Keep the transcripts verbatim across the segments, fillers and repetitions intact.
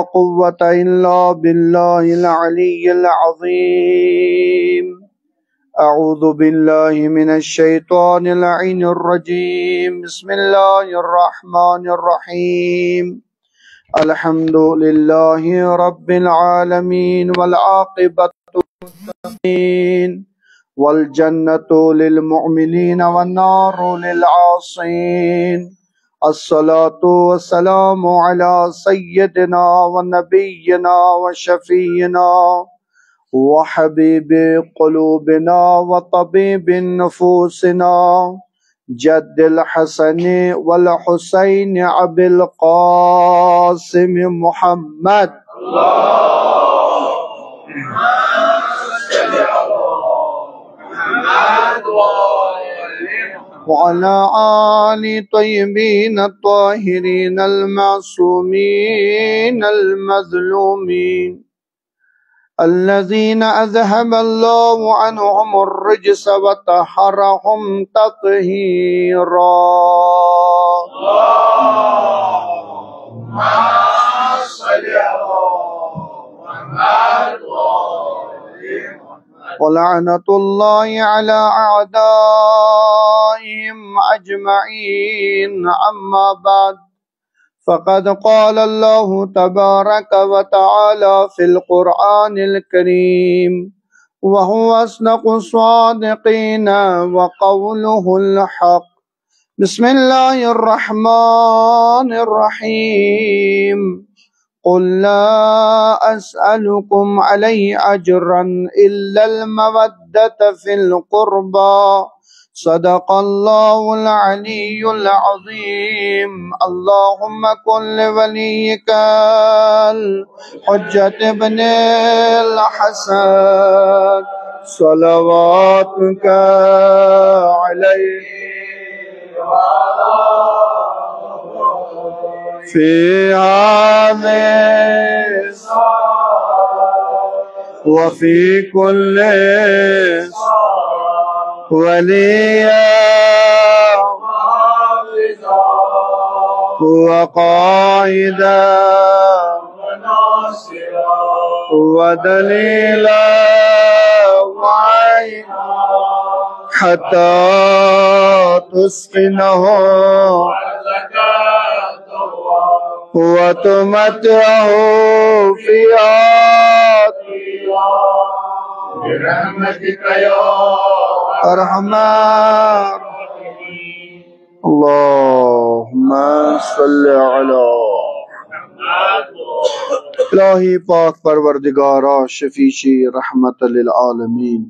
قوة إلا بالله العلي العظيم. أعوذ بالله من الشيطان اللعين الرجيم. بسم الله الرحمن الرحيم. الحمد لله رب العالمين، والعاقبة للمتقين، والجنة للمؤمنين، والنار للعاصين. الصلاة والسلام على سيدنا ونبينا وشفيعنا وحبيب قلوبنا وطبيب نفوسنا، جد الحسن والحسين أبي القاسم محمد. وعلى آل طيبين الطاهرين المعصومين المظلومين، الذين أذهب الله عنهم الرجس وطهرهم تطهيرا. اللهم صل على محمد وآل محمد. ولعنة الله على أعدائهم أجمعين. أما بعد، فقد قال الله تبارك وتعالى في القرآن الكريم، وهو أصدق الصادقين وقوله الحق. بسم الله الرحمن الرحيم. قل لا أسألكم عليه أجرا إلا المودة في القربى. صدق الله العلي العظيم. اللهم كن لوليك الحجة ابن الحسن صلواتك عليه في هذه وفي كل وليا وقائدا ودليلا وعينا حتى تسكنه وتمتعه فيها برحمتك يا أرحم الراحمين. اللهم صل على الہی پاک پروردگارا، شفیع چھی رحمت للعالمین،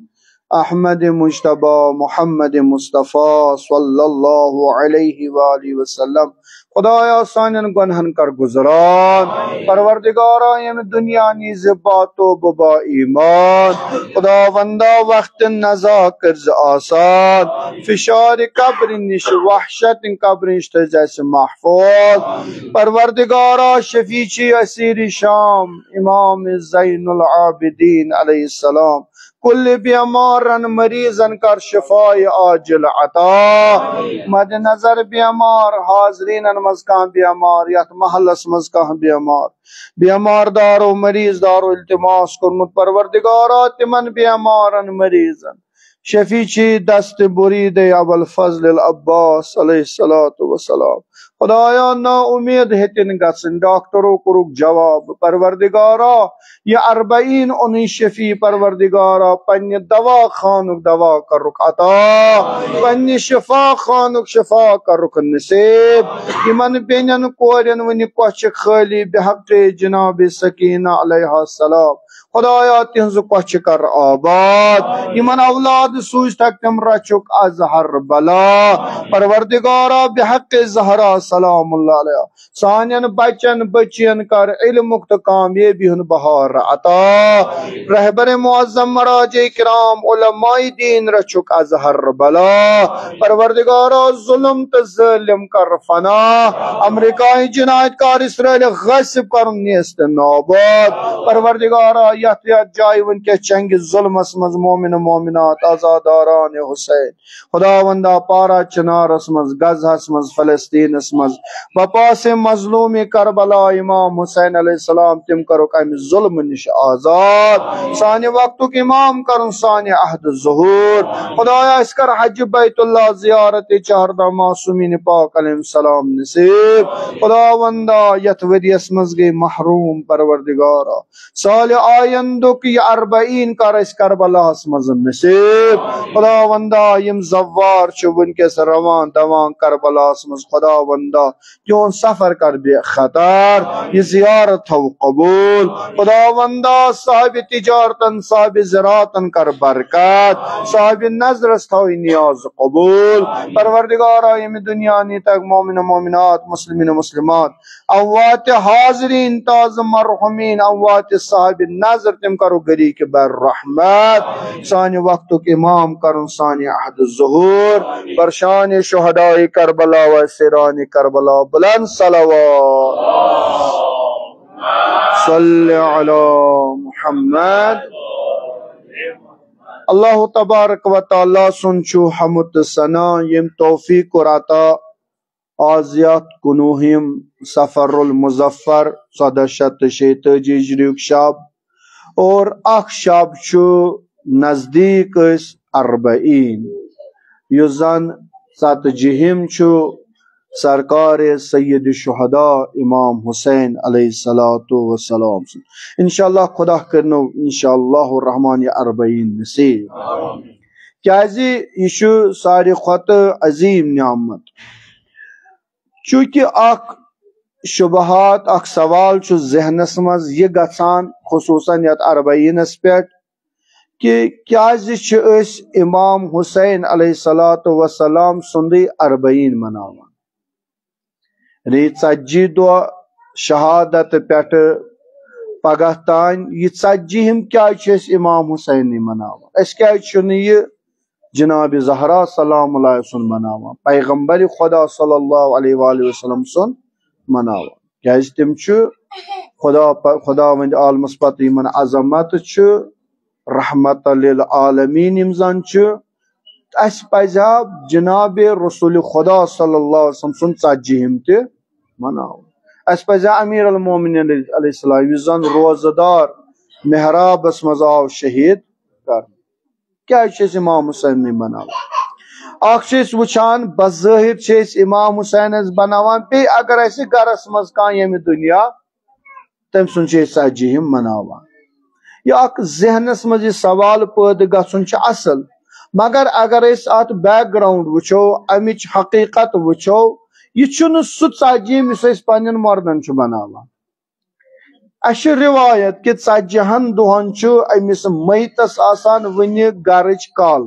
احمد مجتبی محمد مصطفیٰ صلی اللہ علیہ وآلہ وسلم۔ خدایا، سانٮ۪ن گۄنہن کر گُزران۔ پروردگارا، ییٚمہِ دُنیا نیٖزِ با توبہٕ با ایمان۔ خداوندا، وقت نزا کٔرزِ آسان۔ فشارِ قبرِ نِش، وحشتِ قبرِ نِش تھٲوزِ اَسہِ محفوظ۔ پروردگارا، شفیع چھی اسیرِ شام، امام زین العابدین علیہ السلام۔ کُلہِ بیمارن مریضن کر شفاء عاجل عطا۔ مد نظر بیمار حاضرینن منٛز کانٛہہ بیمار، یتھ محلس منٛز کانٛہہ بیمار، بیمار دارو مریض دارو التماس کوٚرمُت، پروردگارا، تِمن بیمارن مریضن شفیع چھی دست برید ابوالفضل العباس علیہ الصلوۃ والسلام۔ خدایا، نا امید ہیٚتِن گژھٕنۍ، ڈاکٹرو کوٚرُکھ جواب۔ پروردگارا، یہِ اربعین اوٚنُے شفیع، پروردگارا، پننہِ دوا خانُک دوا کرُکھ عطا، پننہِ شفا خانُک شفا کرُکھ نصیب۔ یِمن بیٚنٮ۪ن کورٮ۪ن وُنہِ کۄچھِ خٲلی بحق جناب سکینہ علیہ السلام۔ خدایا، تِہنٛزٕ کۄچھِ کر آباد، یِمن اولاد سوٗزتھکھ تِم رچھُکھ از ہر بلا۔ پروردگارا، بحق زہرا سلام اللہ علیہ، سانٮ۪ن بچن بچین کر علمُک تہٕ کامیٲبی ہُنٛد بہار عطا۔ رہبر معظم مراجع کرام علماء دین رچھُکھ از ہر بلا۔ پروردگارا، ظلم تہٕ ظٲلم کر فنا۔ امریکہ جنایت کار اسرائیل غاصب کرُن نیست نابود۔ پروردگارا، یتھ یتھ جایہِ وٕنکیٚس چنگہِ ظلمس منٛز مومن مومنات، عزاداران حسین، خداوندا، پارا چنارس منٛز، غزہس منٛز، فلسطینس منٛز۔ بپاسِ مظلوم کربلا امام حسین علیہ السلام، تِم کرُکھ امہِ ظلمہٕ نِش آزاد۔ سانہِ وقتُک امام کرُن سانہِ عہد ظہور۔ خدایا، اسہِ کر حج بیت اللہ زیارت چہاردہ معصومین پاک علیہ السلام نصیب۔ خداوندا، یتھ ؤریس منٛز گٔے محروم، پروردگارا، سالِ آیندُک یہِ اربعین کر اسہِ کربلاہس منٛز نصیب۔ خداوندا، یِم زوار چھِ وٕنکیٚس روان دوان کربلاہس منٛز، خداوندا، تِہُنٛد سفر کر بے خطر، یہِ زیارت تھاو قبول۔ خداوندا، صاحب تجارتن، صاحب زراعتن کر برکت، صاحب نظرس تھاو یہِ نیاز قبول۔ پروردگارا، ییٚمہِ دُنیا نیٖتکھ مومن مومنات، مسلمین مسلمات، اموات حاضرین تازٕ مرحومین، اموات صاحب نظر، تِم کرو گری کے بر رحمت۔ سانہِ وقتُک امام کرُن سانہِ عہد ظہور۔ بر شانِ شہداء کربلا و اسیرانِ کربلا بلند صلوات۔ صلی علی محمد۔ اللہ تبارک و تعالیٰ سُنٛد چھُ حمد تہٕ ثنا، ییٚمۍ توفیق کوٚر عطا آز یتھ کُنوُہِم صفر المظفر، ژۄدہ شیٚتھ تہٕ شیٚیہِ تٲجی ہجری یُک شب، اور اکھ شب چھُ نزدیٖک أسۍ اربعین، یُس زن ژتجیہِم چھُ سرکار سید شہداء امام حسین علیہ الصلوۃ والسلام سُنٛد۔ انشاءاللہ خدا کرنو انشاءاللہ الرحمن یہِ اربعین نصیب۔ کیازِ یہِ چھُ ساروی کھۄتہٕ عظیٖم نعمت۔ چونکہ اکھ شبہات، اکھ سوال چھُ ذہنس منٛز یہِ گژھان، خصوصاً یتھ اربعینس پٮ۪ٹھ، کہ کیازِ چھِ أسۍ امام حسین علیہ الصلوۃ والسلام سُنٛدٕے اربعین مناوان؟ یعنی ژتجی دۄہ شہادت پٮ۪ٹھٕ پگاہ تام، یہِ ژتجیہِم کیازِ چھِ أسۍ امام حسینٕے مناوان؟ أسۍ کیازِ چھِنہٕ یہِ جناب زہرا سلام اللہ سُنٛد مناوان، پیغمبر خدا صلی اللہ علیہ وآلہ وسلم سُنٛد مناوان؟ کیازِ تِم چھِ خدا پ-، خداوند عالمس پتہٕ یِمن عظمت چھِ، رحمت للعالمین یِم زن چھِ۔ اسہِ پزِ ہا جناب رسول خدا صلی اللہ علیہ وسلم سُنٛد ژتجیہِم تہِ مناوُن۔ اسہِ پزِ ہا امیر المومنین علیہ السلام، یُس زن روزٕ دار محرابس منٛز آو شہید کرنہٕ۔ کیازِ چھِ أسۍ امام حسینٕے بناوان؟ اکھ چھِ أسۍ وٕچھان، بظٲہر چھِ أسۍ امام حسینس بناوان، بیٚیہِ اگر اسہِ گرس منٛز کانٛہہ ییٚمہِ دُنیا، تٔمۍ سُنٛد چھِ أسۍ ژتجیہِم مناوان۔ یہِ اکھ ذہنس منٛز یہِ سوال پٲدٕ گژھُن چھُ اصل، مگر اگر أسۍ اتھ background وٕچھو، امِچ حقیقت وٕچھو، یہِ چھُنہٕ سُہ ژتجیہِم یُس أسۍ پننٮ۪ن مردن چھِ بناوان۔ اسہِ چھِ روایت کہِ ژتجی ہن دۄہن چھُ أمِس میتس آسان وُنہِ گرٕچ کل،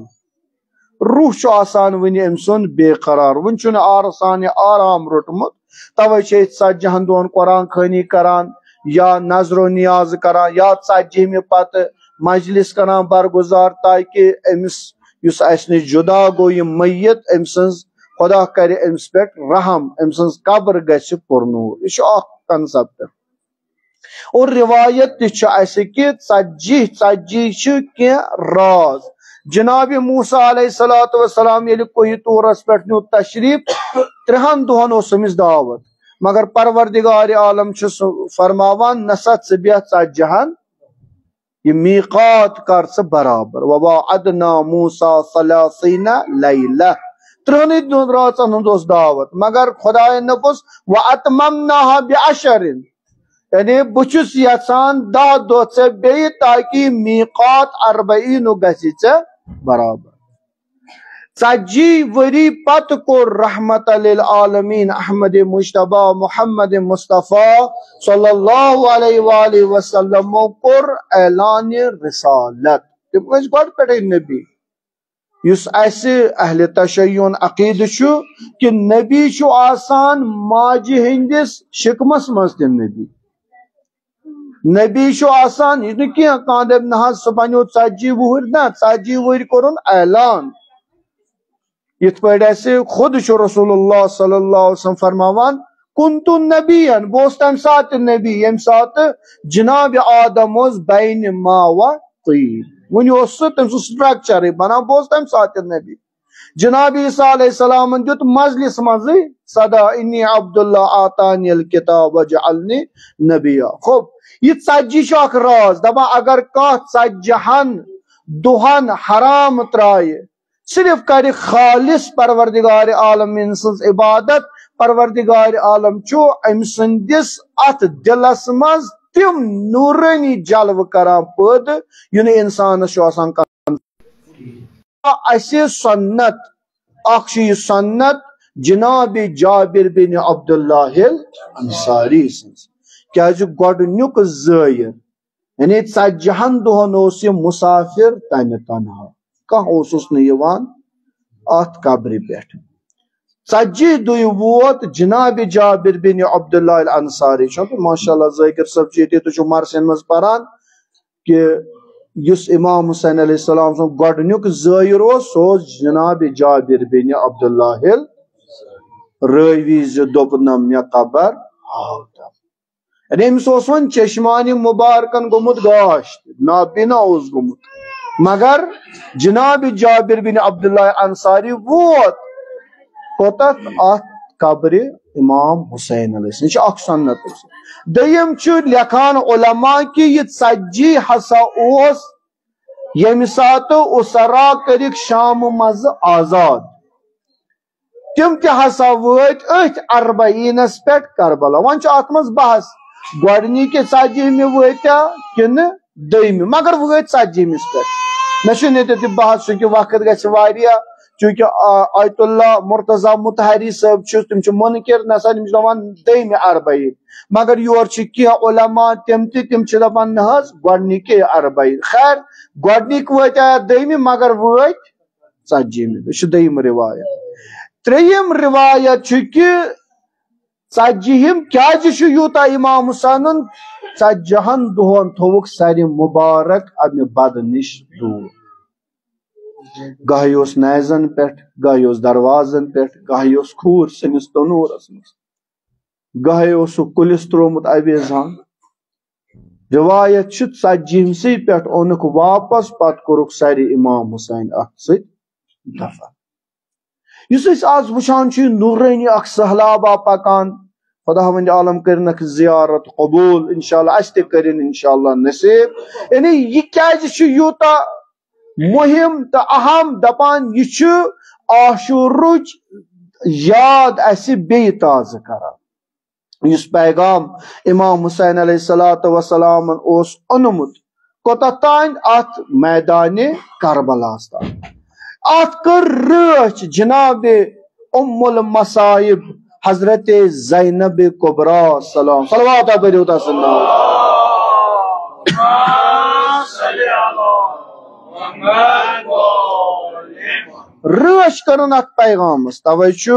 روح چھُ آسان وُنہِ أمۍ سُنٛد بے قرار، وُنہِ چھُنہٕ آرٕ سان یہِ آرام روٚٹمُت۔ توے چھِ أسۍ ژتجی ہن دۄہن قرآن خوٲنی کران یا نظر و نیاز کران یا ژتجیہمہِ پتہٕ مجلس کران برگزار، تاکہ أمِس یُس اسہِ نِش جدا گوٚو یہِ میت، أمۍ سٕنٛز، خدا کرِ أمِس پٮ۪ٹھ رحم، أمۍ سٕنٛز قبر گژھِ پُرنوٗر۔ یہِ چھُ اکھ concept۔ اور روایت تہِ چھُ اسہِ کہِ ژتجی، ژتجی چھِ کینٛہہ راز۔ جناب موسیٰ علیہ الصلوۃ والسلام ییٚلہِ کوہِ طورس پٮ۪ٹھ نیوٗ تشریف، ترٛہن دۄہن اوس أمِس دعوت، مگر پروردگار عالم چھُ سُہ فرماوان، نہ سا، ژٕ بیٚہہ ژتجی ہن، یہِ میقات کر ژٕ برابر۔ وواعدنا موسیٰ ثلاثین لیلہ، ترٛہنٕے دۄن رٲژن ہُنٛد اوس دعوت، مگر خدایَن دوٚپُس، واتممناها بعشر، یعنی بہٕ چھُس یژھان دَہ دۄہ ژےٚ بیٚیہِ، تاکہِ میقات اربعینُک گژھِ ژےٚ برابر۔ ژتجی ؤری پتہٕ کوٚر رحمت للعالمین احمد مجتبیٰ محمد مصطفیٰ صلی اللہ علیہ وآلہ وسلمو کوٚر اعلان رسالت۔ تِم ٲسۍ گۄڈٕ پٮ۪ٹھے نبی۔ یُس اسہِ اہل تشیعُن عقیدٕ چھُ کہِ نبی چھُ آسان ماجہِ ہٕنٛدِس شِکمس منٛز تہِ نبی۔ نبی چھُ آسان، یہِ نہٕ کینٛہہ، کانٛہہ دَپہِ، نہ حظ، سُہ بنیو ژتجی وُہٕرۍ، نہ، ژتجی وُہٕرۍ کوٚرُن اعلان۔ یِتھ پٲٹھۍ اسہِ خود چھُ رسول اللہ صلی اللہ علیہ وسلم فرماوان، "کنت نبیًا"، بہٕ اوسُس تَمہِ ساتہٕ نبی، ییٚمہِ ساتہٕ جناب آدم اوس بین ما و طین۔ وُنہِ اوس سُہ، تٔمۍ سُنٛد structure بنان، بہٕ اوسُس تَمہِ ساتہٕ نبی۔ جناب عیسیٰ علیہ السلامن دیُت مجلس منٛزٕے صدا، "انی عبداللہ آتانی الکتاب وجعلنی نبیا۔" خوب، یہِ ژتجی چھُ اکھ راز۔ دپان اگر کانٛہہ ژتجی ہن دۄہن حرام ترایہِ، صرف کرِ خالص پروردگار عالمین سٕنٛز عبادت، پروردگار عالم چھُ أمۍ سٕنٛدِس اتھ دِلس منٛز تِم نورٲنی جلوٕ کران پٲدٕ، یہِ نہٕ انسانس چھُ آسان کران۔ اسہِ سنت، اکھ چھُ یہِ سنت جناب جابر بن عبداللہ الانصاری سٕنٛز، کیازِ گۄڈٕنیُک زٲیِر، یعنی ژتجی ہن دۄہن اوس یہِ مسافر تنہِ تنہا، کانٛہہ اوسُس نہٕ یِوان اتھ قبرِ پٮ۪ٹھ۔ ژتجی دُہۍ ووت جناب جابر بن عبداللہ الانصاری چھُ، ماشاءاللہ ذاکر صٲب چھُ ییٚتہِ، تُہۍ چھِو مرثین منٛز پران کہِ یُس امام حسین علیہ السلام سُنٛد گۄڈٕنیُک زٲیِر اوس، سُہ اوس جناب جابر بن عبداللہ ال-، رٲوی زِ دوٚپنم مےٚ قبر ہاو تم۔ یعنی أمِس اوس وۄنۍ چشمانِ مُبارکن گوٚمُت گاش، نابینا اوس گوٚمُت۔ مگر جناب جابر بن عبداللہ انصاری ووت کوٚتتھ؟ اتھ قبرِ امام حسین علیہ السلام۔ یہِ چھُ اکھ سنت۔ دوٚیِم چھُ لیکھان علماء کہِ یہِ ژتجی ہسا اوس ییٚمہِ ساتہٕ اسرا کٔرِکھ شام منٛزٕ آزاد۔ تِم تہِ ہسا وٲتۍ أتھۍ اربعینس پٮ۪ٹھ کربلا۔ وۄنۍ چھُ اتھ منٛز بحث، گۄڈٕنِکہِ ژتجیمہِ وٲتیا کِنہٕ دوٚیمہِ، مگر وٲتۍ ژتجیمِس پٮ۪ٹھ۔ مےٚ چھُنہٕ ییٚتہِ تہِ بحث، چونکہ وقت گژھِ واریاہ، چونکہ، آ، آیت اللہ مرتضی متحری صٲب چھِ، تِم چھِ منکر، نسا تِم چھِ دپان دوٚیمہِ اربعین، مگر یورٕ چھِ کینٛہہ علماء تِم تہِ، تِم چھِ دپان نہ حظ گۄڈٕنِکے اربعین۔ خیر، گۄڈٕنِکۍ وٲتۍ آیا دوٚیمہِ، مگر وٲتۍ ژتجیمہِ۔ یہِ چھِ دوٚیِم روایت۔ ترٛیٚیِم روایت چھُ کہِ ژتجیہِم کیازِ چھُ یوٗتاہ امام حسینن؟ ژتجی ہن دۄہن تھووُکھ سرِ مبارک امہِ بدٕ نِش دوٗر۔ گاہے اوس نیزن پٮ۪ٹھ، گاہے اوس دروازن پٮ۪ٹھ، گاہے اوس کھوٗر سِنِس تنوٗرس منٛز، گاہے اوسُکھ کُلِس تروومُت اویزان۔ روایت چھِ ژتجیہمسٕے پٮ۪ٹھ اوٚنُکھ واپس، پتہٕ کوٚرُکھ سرِ امام حسین اتھ سۭتۍ دفن۔ یُس أسۍ آز وٕچھان چھِ، یہِ نورٲنی اکھ سہلابہ پکان، خداوند عالم کٔرِنکھ زیارت قبول انشاءاللہ، اسہِ تہِ کٔرِن انشاءاللہ نصیب۔ یعنی یہِ کیازِ چھُ یوٗتاہ مُہِم تہٕ اہم؟ دپان یہِ چھُ عاشورٕچ یاد اسہِ بیٚیہِ تازٕ کران۔ یُس پیغام امام حسین علیہ الصلوۃ والسلامن اوس اوٚنمُت، کوٚتتھ تام؟ اتھ میدانِ کربلاہس تام۔ اتھ کٔر رٲچھ جناب ام المصائب حضرت زینب کبریٰ سلام، صلوات پٔرِو تس ناو۔ رٲچھ کٔرٕن اتھ پیغامس۔ توے چھُ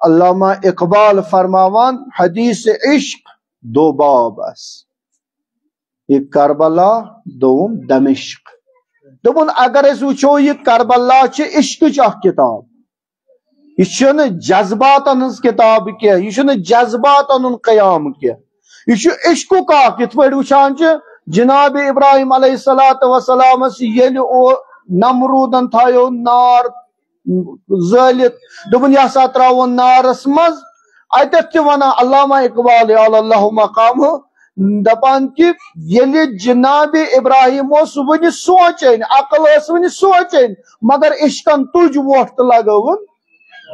علامہ اقبال فرماوان، حدیث عشق دو باب اس، یہِ کربلا، دوٚوُم دمشق۔ دوٚپُن اگر أسۍ وٕچھو، یہِ کربلا چھِ عشقٕچ اکھ کِتاب۔ یہِ چھُنہٕ جذباتن ہٕنٛز کِتاب کینٛہہ، یہِ چھُنہٕ جذباتن ہُنٛد قیام کینٛہہ، یہِ چھُ عشقُک اکھ۔ یِتھ پٲٹھۍ وٕچھان چھِ، جناب ابراہیم علیہ الصلوۃ والسلامس ییٚلہِ او نمروٗدن تھایو نار زٲلِتھ، دوٚپُن، "یہِ ہسا ترٛاوُن نارس منٛز۔" اتٮ۪تھ تہِ ونان علامہ اقبال، یا اللہ مقامہ، دپان کہِ ییٚلہِ جناب ابراہیم اوس وُنہِ سونچان، عقل ٲس وُنہِ سونچان، مگر عشقن تُج وۄٹھ تہٕ لگٲوٕن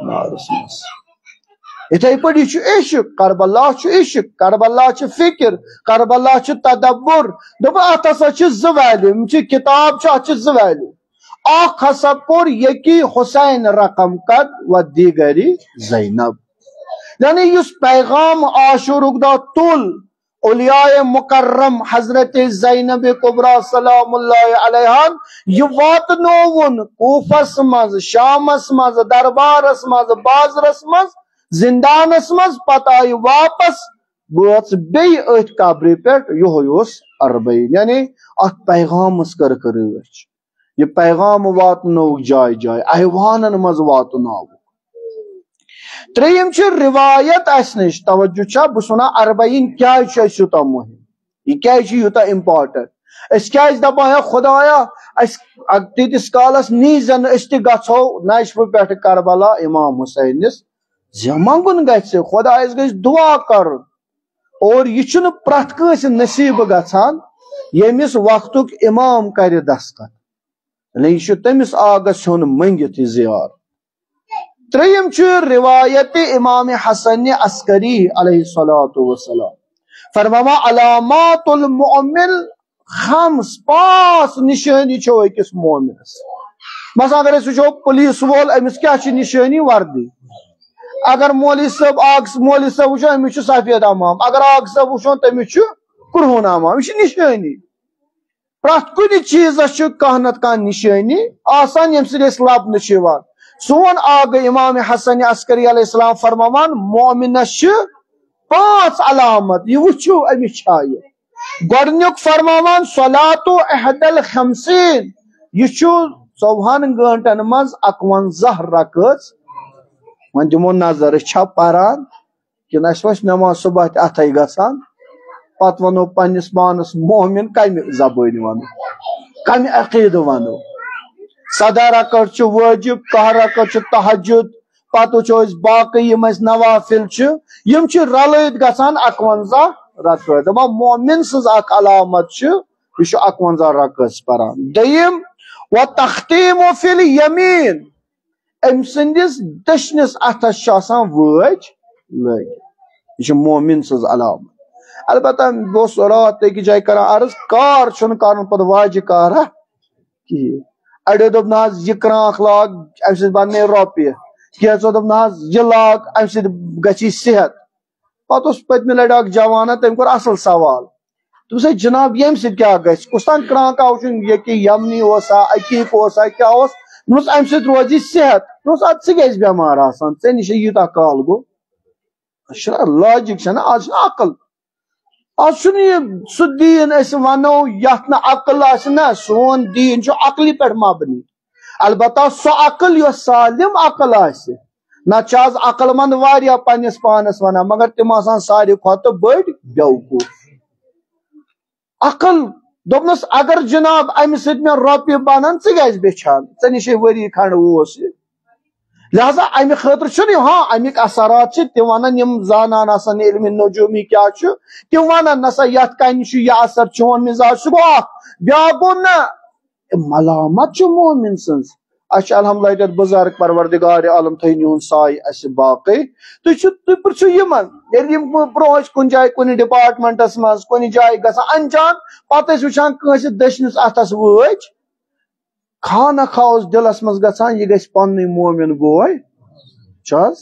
نارس منٛز۔ یِتھے پٲٹھۍ یہِ چھُ عشق، کربلا چھُ عشق، کربلا چھِ فکر، کربلا چھُ تدبر۔ دوٚپُن، اتھ ہسا چھِ زٕ ویلیو، یِم چھِ کتاب چھِ، اتھ چھِ زٕ ویلیو۔ اکھ ہسا کوٚر یکی حسین رقم قد و دیگری زینب۔ یعنی یُس پیغام عاشورُک دۄہ تُل اولیاء مکرم حضرت زینب کبریٰ سلام اللہ علیہا، یہِ واتنووُن کوفس منٛز، شامس منٛز، دربارس منٛز، بازرس منٛز، زندانس منٛز، پتہٕ آیہِ واپس، وٲژ بیٚیہِ أتھۍ قبرِ پٮ۪ٹھ۔ یِہوٚے اوس اربعین، یعنی اتھ پیغامس کٔرٕکھ رٲچھ۔ یہِ پیغام واتنووُکھ جایہِ جایہِ، ایوانن منٛز واتناوُکھ۔ ترٛیٚیِم چھِ روایت اَسہِ نِش، توجہ چھا؟ بہٕ چھُس وَنان، اربعین کیٛازِ چھُ اَسہِ یوٗتاہ مُہِم؟ یہِ کیٛازِ چھُ یوٗتاہ important؟ أسۍ کیازِ دپان، یا خدایا، اسہِ اگ-، تیٖتِس کالس نیٖزٮ۪ن نہٕ، أسۍ تہِ گژھو نشفہٕ پٮ۪ٹھٕ کربلا امام حسینس زِ منٛگُن گژھِ، خدایس گژھِ دعا کرُن۔ اور یہِ چھُنہٕ پرٛٮ۪تھ کٲنٛسہِ نصیٖب گژھان، ییٚمِس وقتُک امام کرِ دستخط۔ یعنی یہِ چھُ تٔمِس آگس ہیوٚن مٔنگِتھ یہِ زیار۔ ترٛیٚیِم چھُ روایت امام حسن عسکری علیہ الصلوۃ والسلام فرماوان، علامات المؤمن خمس، پانٛژھ نشٲنی چھو أکِس مومنس۔ مثلاً اگر أسۍ وٕچھو پولیس وول، أمِس کیٛاہ چھِ نشٲنی؟ وردی۔ اگر مولوی صٲب اکھ، مولوی صٲب وٕچھو، أمِس چھُ سفید عمام۔ اگر اکھ صٲب وٕچھو، تٔمِس چھُ کرٛہُن عمام۔ یہِ چھِ نشٲنی۔ پرٛٮ۪تھ کُنہِ چیٖزس چھُ کانٛہہ نتہٕ کانٛہہ نِشٲنی آسان، ییٚمہِ سۭتۍ أسۍ لبنہٕ چھِ یِوان۔ سون آگہٕ امام حسن عسکری علیہ السلام فرماوان، مومنس چھِ پانٛژھ علامت، یہِ وٕچھِو أمِس چھا یہِ۔ گۄڈٕنیُک فرماوان، صلاتُ احد الخمسین، یہِ چھُ ژوٚوُہن گٲنٛٹن منٛز اکونزہ رکٲژ۔ وۄنۍ دِمو نظر، أسۍ چھا پران؟ کِنہٕ اَسہِ وَسہِ نٮ۪ماز صُبح تہِ اَتھَے گژھان؟ پَتہٕ وَنو پنٛنِس پانَس مومِن کَمہِ زبٲنۍ وَنو، کَمہِ عقیٖدٕ وَنو؟ سَداہ رکعت چھُ وٲجِب، کاہ رکعت چھُ تہجد، پَتہٕ وٕچھو أسۍ باقٕے یِم اَسہِ نوافل چھِ، یِم چھِ رَلٲوِتھ گژھان اَکوَنزاہ رکعت۔ دَپان مومِن سٕنٛز اَکھ علامت چھِ، یہِ چھُ اَکوَنزاہ رکعت پَران۔ دوٚیِم، وَتَختیٖمُ فِی الیمیٖن، أمۍ سٕنٛدِس دٔچھنِس اَتھَس چھِ آسان وٲج لٲگِتھ۔ یہِ چھِ مومِن سٕنٛز علامت۔ البتہ بہٕ اوسُس راتھ أکِس جایہِ کران عرض، کار چھُنہٕ کرُن پتہٕ واجہِ کارا کِہیٖنۍ۔ اَڑیو دوٚپ، "نہ حظ، یہِ کرٛانٛکھ لاگ، اَمہِ سۭتۍ بننے رۄپیہِ۔" کینٛژو دوٚپ، "نہ حظ، یہِ لاگ، اَمہِ سۭتۍ گژھی صحت۔" پتہٕ اوس پٔتمہِ لٹہِ اکھ جوانا، تٔمۍ کوٚر اصل سوال۔ دوٚپُس، "ہے جناب، ییٚمہِ سۭتۍ کیٛاہ گژھِ؟ کُس تام کرٛانٛکا وٕچھُن، یہِ کہِ یمنی اوسا، عقیٖق اوسا، کیٛاہ اوس؟" دوٚپمَس، "اَمہِ سۭتۍ روزِ صحت۔" دوٚپمَس، "اَدٕ ژٕ کیٛازِ بٮ۪مار آسان؟ ژےٚ نِش ہے یوٗتاہ کال گوٚو۔" اَسہِ چھُنہ لاجِک، چھَنہ، آز چھُنہ عقل۔ آز چھُنہٕ یہِ سُہ دیٖن أسۍ وَنو یَتھ نہٕ عقل آسہِ، نہ، سون دیٖن چھُ عقلہِ پٮ۪ٹھ مبنی۔ البتہ سۄ عقل یۄس سالم عقل آسہِ۔ نتہٕ چھِ آز عقل مند واریاہ پننِس پانس ونان، مگر تِم آسان ساروی کھۄتہٕ بٔڑۍ بیوقوف۔ عقل، دوٚپنس، اگر جناب امہِ سۭتۍ مےٚ رۄپیہِ بنن، ژٕ کیازِ بیچھان؟ ژےٚ نِش ہے ؤری کھنڈ اوس یہِ۔ لہذا امہِ خٲطرٕ چھُنہٕ یہِ، ہاں، امیِکۍ اثرات چھِ، تِم ونان، یِم زانان آسان علم نجومی کیٛاہ چھُ، تِم ونان، نسا یتھ کنہِ چھُ یہِ اثر، چون مزاج، سُہ گوٚو اکھ۔ بیٛاکھ گوٚو نہ، ملامت چھُ مومن سٕنٛز۔ اَسہِ چھُ الحمدللہ ییٚتٮ۪تھ بُزرگ، پروردگار عالم تھٲیِن یِہُنٛد سایہِ اَسہِ باقٕے۔ تُہۍ چھِو، تُہۍ پرٛژھِو یِمن، ییٚلہِ یِم برٛونٛہہ ٲسۍ کُنہِ جایہِ، کُنہِ ڈپارٹمنٹس منٛز، کُنہِ جایہِ گژھان انجان، پتہٕ ٲسۍ وٕچھان کٲنٛسہِ دٔچھنِس اتھس وٲج، خانہ خواہ اوس دِلس منٛز گژھان، یہِ گژھِ پننُے مومن بوے۔ چھُ حظ؟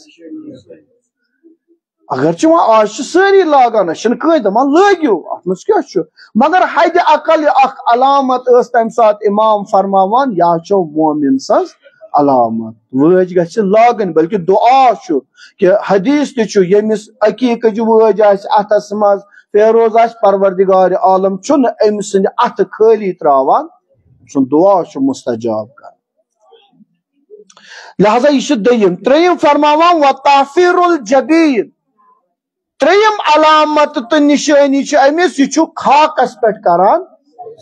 اگرچہِ وۄنۍ آز چھِ سٲری لاگان، أسۍ چھِنہٕ کٕہٕنۍ دَپان لٲگِو، اَتھ منٛز کیٛاہ چھُ؟ مگر حدِ اقل یہِ اکھ علامت ٲس تَمہِ ساتہٕ اِمام فرماوان، یہِ حظ چھو مومِن سٕنٛز علامت۔ وٲج گژھِ لاگٕنۍ، بلکہِ دُعا چھُ کہِ حدیث تہِ چھُ، ییٚمِس عقیٖقٕچ وٲج آسہِ اَتھَس منٛز، فیروز آسہِ، پروردگار عالم چھُنہٕ أمۍ سٕنٛدِ اَتھٕ خٲلی ترٛاوان، سُنٛد دُعا چھُ مُستجاب کران۔ لہذا یہِ چھُ دوٚیِم۔ ترٛیٚیِم فرماوان، وَتَعفِیرُ الجبین۔ ترٛیٚیِم علامت تہٕ نِشٲنی چھِ أمِس، یہِ چھُ خاکَس پٮ۪ٹھ کران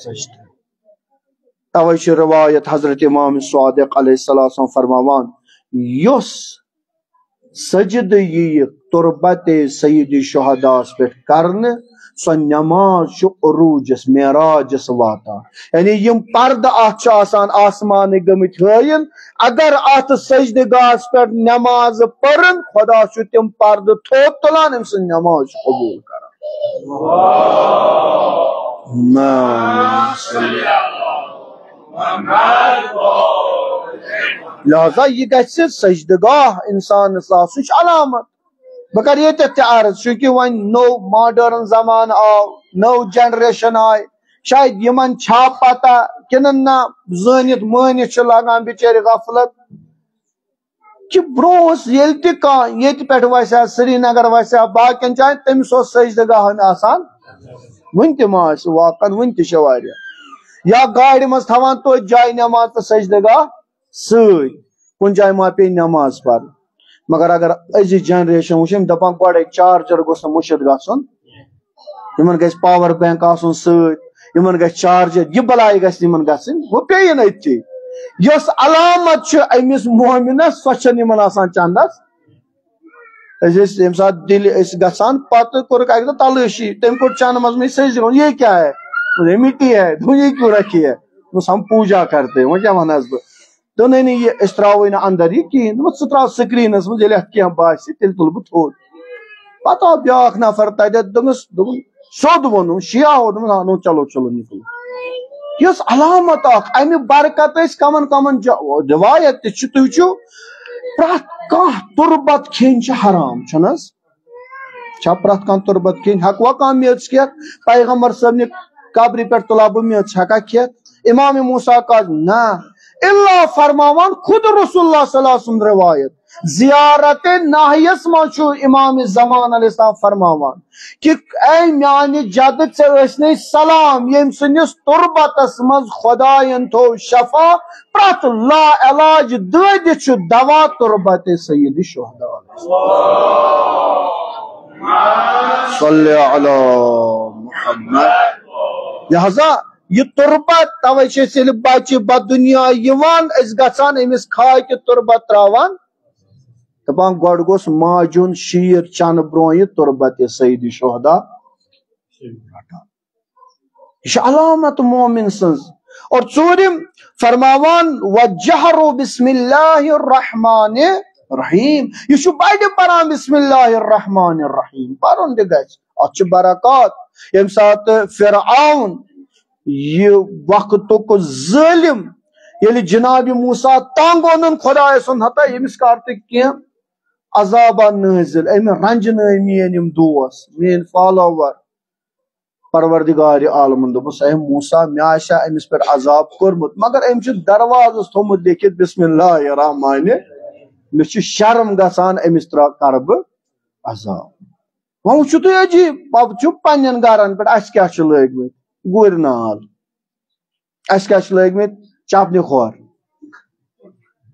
سجدٕ۔ توے چھِ روایت حضرت امام صادق علیہ السلام فرماوان، یُس سجدٕ یِیہِ تربت سید شہداس پٮ۪ٹھ کرنہٕ، سۄ نماز چھُ عروجس، معراجس واتان۔ یعنی یِم پردٕ اتھ چھِ آسان آسمانٕکۍ گٔمٕتۍ ہٲیِل، اگر اتھ سجدٕ گاہس پٮ۪ٹھ نماز پٔرٕن، خدا چھُ تِم پردٕ تھوٚد تُلان، أمۍ سٕنٛز نماز چھُ قبول کران۔ لہذا یہِ گژھِ سجدٕ گاہ انسانس آسُن، چھُ علامت۔ بہٕ کرٕ ییٚتٮ۪تھ تہِ عرض، چونکہ وۄنۍ نوٚو ماڈرن زمانہٕ آو، نٔو جنریشن آے، شاید یِمن چھا پتہ کِنہٕ نہ، زٲنِتھ مٲنِتھ چھِ لگان بِچٲرۍ غفلت۔ کہِ برونٛہہ اوس ییٚلہِ تہِ کانٛہہ ییٚتہِ پٮ۪ٹھ وسہِ ہا، سرینگر وسہِ ہا، باقین جاین، تٔمِس اوس سجدٕ گاہن آسان، وُنہِ تہِ ما آسہِ واقعن، وُنہِ تہِ چھِ واریاہ۔ یا گاڑِ منٛز تھاوان توتہِ جاے نماز تہٕ سجدٕ گاہ سۭتۍ، کُنہِ جایہِ ما پیٚیہِ نماز پرٕنۍ۔ مگر اگر أزِچ جنریشن وٕچھ، یِم دپان گۄڈے چارجر گوٚژھ نہٕ مٔشِتھ گژھُن، یِمن گژھِ پاور بینک آسُن سۭتۍ، یِمن گژھِ چارجر، یہِ بلاے گژھِ نہٕ یِمن گژھٕنۍ، ہُہ پیٚیہِ نہٕ أتھی۔ یۄس علامت چھِ أمِس مومنس، سۄ چھَنہٕ یِمن آسان چندس۔ أسۍ ٲسۍ ییٚمہِ ساتہٕ دِلہِ ٲسۍ گژھان، پتہٕ کوٚرُکھ اکہِ دۄہ تلٲشی، تٔمۍ کوٚر چانہٕ منٛز مےٚ سٔزۍ روٚن، "یہ کیا ہے؟" دوٚپُن، "یہ مٹی ہے۔" دوٚپُن، "یہ کیوں رکھی ہے؟" دوٚپُس، "ہم پوجا کرتے ہیں، وۄنۍ کیٛاہ وَنہٕ حظ بہٕ؟" دوٚپُن، "نہیں، نہیں، یہ أسۍ ترٛاووٕے نہٕ اندر یہِ کِہیٖنۍ۔" دوٚپمَس، "ژٕ ترٛاو screenس منٛز، ییٚلہِ اَتھ کینٛہہ باسہِ، تیٚلہِ تُلہٕ بہٕ تھوٚد۔" پتہٕ آو بیٛاکھ نفر تَتٮ۪تھ، دوٚپمَس، دوٚپُن، سیوٚد ووٚنُن، شیعہ ہو، دوٚپمَس، "ہاں، نو، چلو، چلو، نکلو۔" یۄس علامت اکھ، اَمہِ برکت أسۍ کمن کمن جا-، روایت تہِ چھِ، تُہۍ وٕچھِو، پرٛٮ۪تھ کانٛہہ تُربت کھیٚنۍ چھِ حرام، چھُنہٕ حظ؟ چھا پرٛٮ۪تھ کانٛہہ تُربت کھیٚنۍ؟ ہٮ۪کوا کانٛہہ میٚژ کھٮ۪تھ؟ پیغمبر صٲبنہِ قبرِ پٮ۪ٹھ تُلہٕ ہا بہٕ میٚژ، ہٮ۪کا کھٮ۪تھ؟ امام موسیٰ کاظم، نہ۔ اللہ فرماوان، خود رسول اللہ صلی اللہ علیہ وسلم روایت، زیارت ناحیس منٛز چھُ امام زمان علیہ السلام فرماوان کہِ اے میانہِ جدٕ، ژےٚ ٲسۍ نے سلام، ییٚمہِ سٕنٛدِس تُربتس منٛز خداین تھوو شفا، پرٛٮ۪تھ لا علاج دٲدِ چھُ دوا تُربت سید شہدا۔ صلی علی محمد۔ لہذا یہِ تُربت، توے چھِ أسۍ ییٚلہِ بچہِ بد دُنیا یِوان، أسۍ گژھان أمِس خاکہِ تُربت تراوان، دپان گۄڈٕ گوٚژھ ماجہِ ہُنٛد شیٖر چنہٕ برونٛہہ یہِ تُربت سید شہدا۔ یہِ چھِ علامت مومن سٕنٛز۔ اور ژوٗرِم فرماوان، "وجہروا بسم اللہ الرحمن الرحیم"، یہِ چھُ بڑِ پران بسم اللہ الرحمن الرحیم، پرُن تہِ گژھِ، اتھ چھِ برکات۔ ییٚمہِ ساتہٕ فرعون، یہِ وقتُک ظٲلم، ییٚلہِ جناب موسیٰ تنگ اونُن خدایہِ سُنٛد، ہتا ییٚمِس کر تہِ کینٛہہ عذابہ نٲزِل، أمۍ رنجنٲے میٲنۍ یِم دوس، میٲنۍ follower۔ پروردگار عالمن دوٚپُس، "اے موسیٰ، مےٚ آسہِ ہا أمِس پٮ۪ٹھ عذاب کوٚرمُت، مگر أمۍ چھُ دروازس تھوٚمُت لیکھِتھ بسم اللہ الرحمن، مےٚ چھُ شرم گژھان، أمِس ترٛا-، کرٕ بہٕ عذاب۔" وۄنۍ وٕچھِو تُہۍ عجیٖب، پتہٕ چھُ پننٮ۪ن گرن پٮ۪ٹھ، اَسہِ کیٛاہ چھِ لٲگۍ مٕتۍ؟ گُرۍ نال۔ اَسہِ کیٛاہ چھِ لٲگۍ مٕتۍ؟ چپنہِ کھۄر۔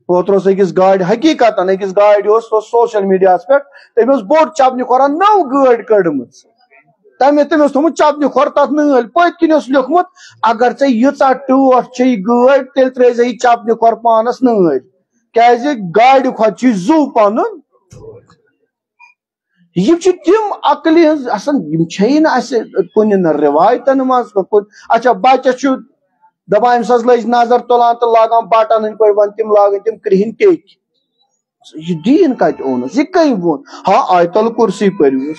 اوترٕ اوس أکِس گاڑِ، حقیٖقتاً أکِس گاڑِ اوس، سُہ اوس social mediaہَس پٮ۪ٹھ، تٔمۍ اوس بوٚڑ چپنہِ کھۄرا نٔو گٲڑۍ کٔڑمٕژ۔ تَمہِ، تٔمۍ اوس تھوٚمُت چپنہِ کھۄر تَتھ نٲلۍ، پٔتۍ کِنۍ اوس لیوٚکھمُت، "اگر ژےٚ ییٖژاہ ٹٲٹھ چھے یہِ گٲڑۍ، تیٚلہِ ترٛٲیزِ یہِ چپنہِ کھۄر پانَس نٲلۍ، کیٛازِ گاڑِ کھۄتہٕ چھُے زُو پَنُن۔" یِم چھِ تِم عقلہِ ہٕنٛز آسان، یِم چھے نہٕ اَسہِ کُنہِ نہٕ رِوایتن منٛز، نہ کُنہِ۔ اچھا، بچس چھُ دپان، أمِس حظ لٔج نظر تُلان تہٕ لاگان بٹن ہٕنٛدۍ پٲٹھۍ، وۄنۍ تِم لاگٕنۍ تِم کرٛہِنۍ ٹیٚکۍ۔ یہِ دیٖن کتہِ اوٚنُس؟ یہِ کٔمۍ ووٚن؟ ہاں، آیت الکرسی پٔرۍوُس،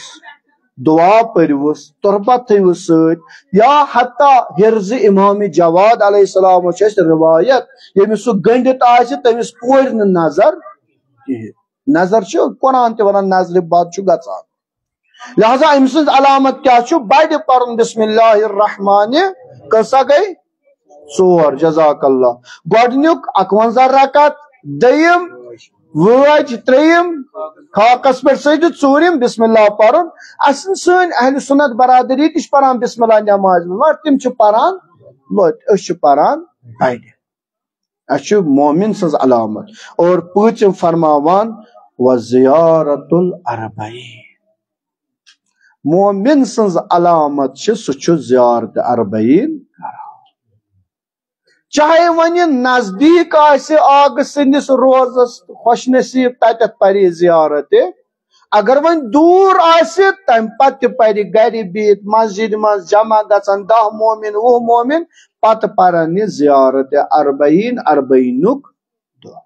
دعا پٔرۍوُس، تربت تھٲیوُس سۭتۍ، یا حتی حرز امام جواد علیہ السلام چھِ اَسہِ رِوایت، ییٚمِس سُہ گٔنڈِتھ آسہِ، تٔمِس پورِ نہٕ نظر کِہیٖنۍ۔ نظر چھِ قرآن تہِ وَنان، نظرِ بد چھُ گژھان۔ لہذا أمۍ سٕنٛز علامت کیٛاہ چھُ؟ بڑِ پرُن بسم اللہ الرحمن، کۭژاہ گٔے؟ ژور، جزاک اللہ۔ گۄڈٕنیُک اَکوَنزاہ رکعت، دوٚیِم وٲج، ترٛیٚیِم خاکس پٮ۪ٹھ سجدٕ، ژوٗرِم بسم اللہ پرُن۔ اَسہِ سٕنٛز، سٲنۍ اہل سنت برادری تہِ چھِ پران بسم اللہ نمازِ منٛز، مگر تِم چھِ پران لۄتہِ، أسۍ چھِ پران بڑِ۔ اَسہِ چھُ مومن سٕنٛز علامت۔ اور پٲنٛژِم فرماوان، "و زیارت الاربعین"۔ مومن سٕنٛز علامت چھِ، سُہ چھُ زیارت اربعین کران۔ چاہے وۄنۍ نزدیٖک آسہِ آغہٕ سٕنٛدِس روزس، خوش نصیب، تتٮ۪تھ پرِ زیارت۔ اگر وۄنۍ دوٗر آسہِ، تمہِ پتہٕ تہِ پرِ گرِ بِہِتھ مسجد منٛز جمع گژھن دَہ مومن، وُہ مومن، پتہٕ پرن یہِ زیارت اربعین، اربعینُک دۄہ۔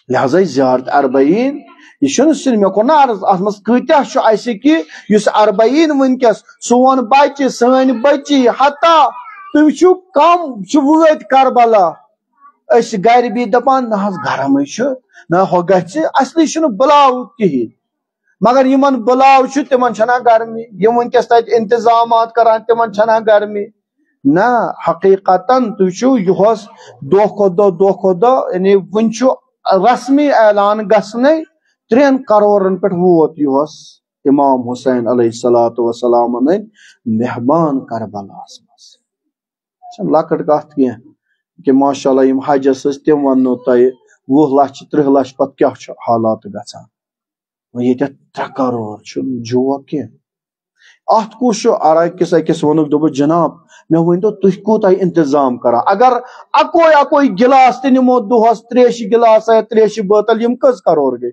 لہذا یہِ زیارت اربعین، یہِ چھُنہٕ صرف، مےٚ کوٚر نہ عرض، اتھ منٛز کۭتیاہ چھُ اسہِ کہِ یُس اربعین وٕنکیٚس سون بچہِ، سٲنۍ بچی، حتی تُہۍ وٕچھِو کم چھِ وٲتۍ کربلا۔ أسۍ چھِ گرِ بِہِتھ دَپان، "نہ حظ، گرمٕے چھُ، نہ ہُہ گژھِ"، اصلی چھُنہٕ بُلاوُت کِہیٖنۍ۔ مگر یِمن بُلاو چھُ، تِمن چھَنا گرمی، یِم وٕنکیٚس تَتہِ اِنتظامات کران، تِمن چھَنا گرمی؟ نہ، حقیقتاً تُہۍ چھِو یُہُس دۄہ کھۄتہٕ دۄہ، دۄہ کھۄتہٕ دۄہ، یعنی وٕنہِ چھُ رسمی اعلان گژھنَے، ترٛٮ۪ن کرورن پٮ۪ٹھ ووت یُہُس امام حسین علیہ الصلوۃ والسلام ہٕنٛدۍ مہمان کربلاہس منٛز۔ چھَنہٕ لۄکٕٹ کَتھ کینٛہہ کہِ ماشاءاللہ یِم حجس ٲسۍ، تِم وَننو تۄہہِ وُہ لَچھ، تٕرٛہ لَچھ پَتہٕ کیٛاہ چھُ حالات گژھان۔ وۄنۍ ییٚتٮ۪تھ ترٛےٚ کَرور چھُنہٕ جوک کینٛہہ۔ اتھ کُس چھُ؟ عرق کِس أکِس ووٚنُکھ، دوٚپُکھ، "جناب، مےٚ ؤنۍ تو، تُہۍ کوٗتاہ انتظام کران؟ اگر اکوے اکوے گلاس تہِ نِمو دۄہس، تریشہِ گلاس یا تریشہِ بٲتل، یِم کٔژ کرور گٔے؟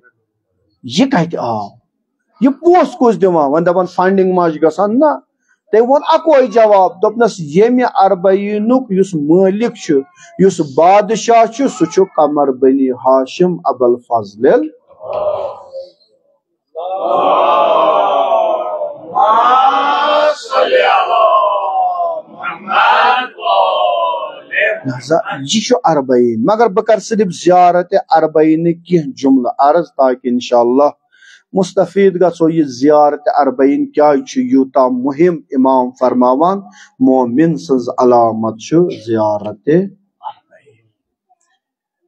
یہِ کتہِ آو؟ یہِ پونٛسہٕ کُس دِوان؟" وۄنۍ دپان، فنڈنگ ما چھِ گژھان؟ نہ۔ تٔمۍ ووٚن اکوے جواب، دوٚپنس، "ییٚمہِ اربعینُک یُس مٲلِک چھُ، یُس بادشاہ چھُ، سُہ چھُ قمر بنی ہاشم ابوالفضل۔" لہذا یہِ چھُ اربعین، مگر بہٕ کرٕ صرف زیارت اربعین کینٛہہ جملہٕ عرض، تاکہِ انشاءاللہ مستفید گژھو۔ یہِ زیارت اربعین کیازِ چھُ یوٗتاہ مُہِم؟ امام فرماوان، مومن سٕنٛز علامت چھُ زیارت اربعین۔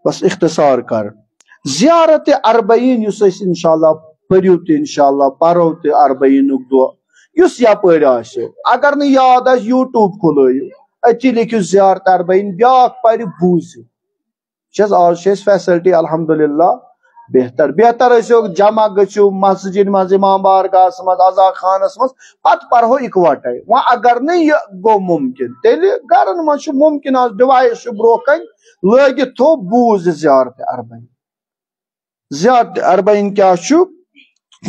بس اختصار کر، زیارت اربعین یُس أسۍ انشاءاللہ پٔرِو تہِ، انشاءاللہ پرو تہِ اربعینُک دۄہ، یُس یپٲرۍ آسہِ، اگر نہٕ یاد آسہِ، YouTube کھُلٲیِو، أتی لیکھِو زیارت اربعین، بیاکھ پرِ، بوٗزِو۔ چھِ حظ، آز چھِ اَسہِ فیسلٹی الحمدللہ بہتر۔ بہتر ٲسِو جمع گٔژھِو مسجد منٛز، امام بارگاہس منٛز، عزا خانس منٛز، پتہٕ پرہو اکوٹے۔ وۄنۍ اگر نہٕ یہِ گوٚو ممکن، تیٚلہِ گرن منٛز چھُ ممکن، آز ڈیوائس چھُ برونٛہہ کنہِ، لٲگِتھ تھوٚو، بوٗز زیارت اربعین۔ زیارت اربعین کیٛاہ چھُ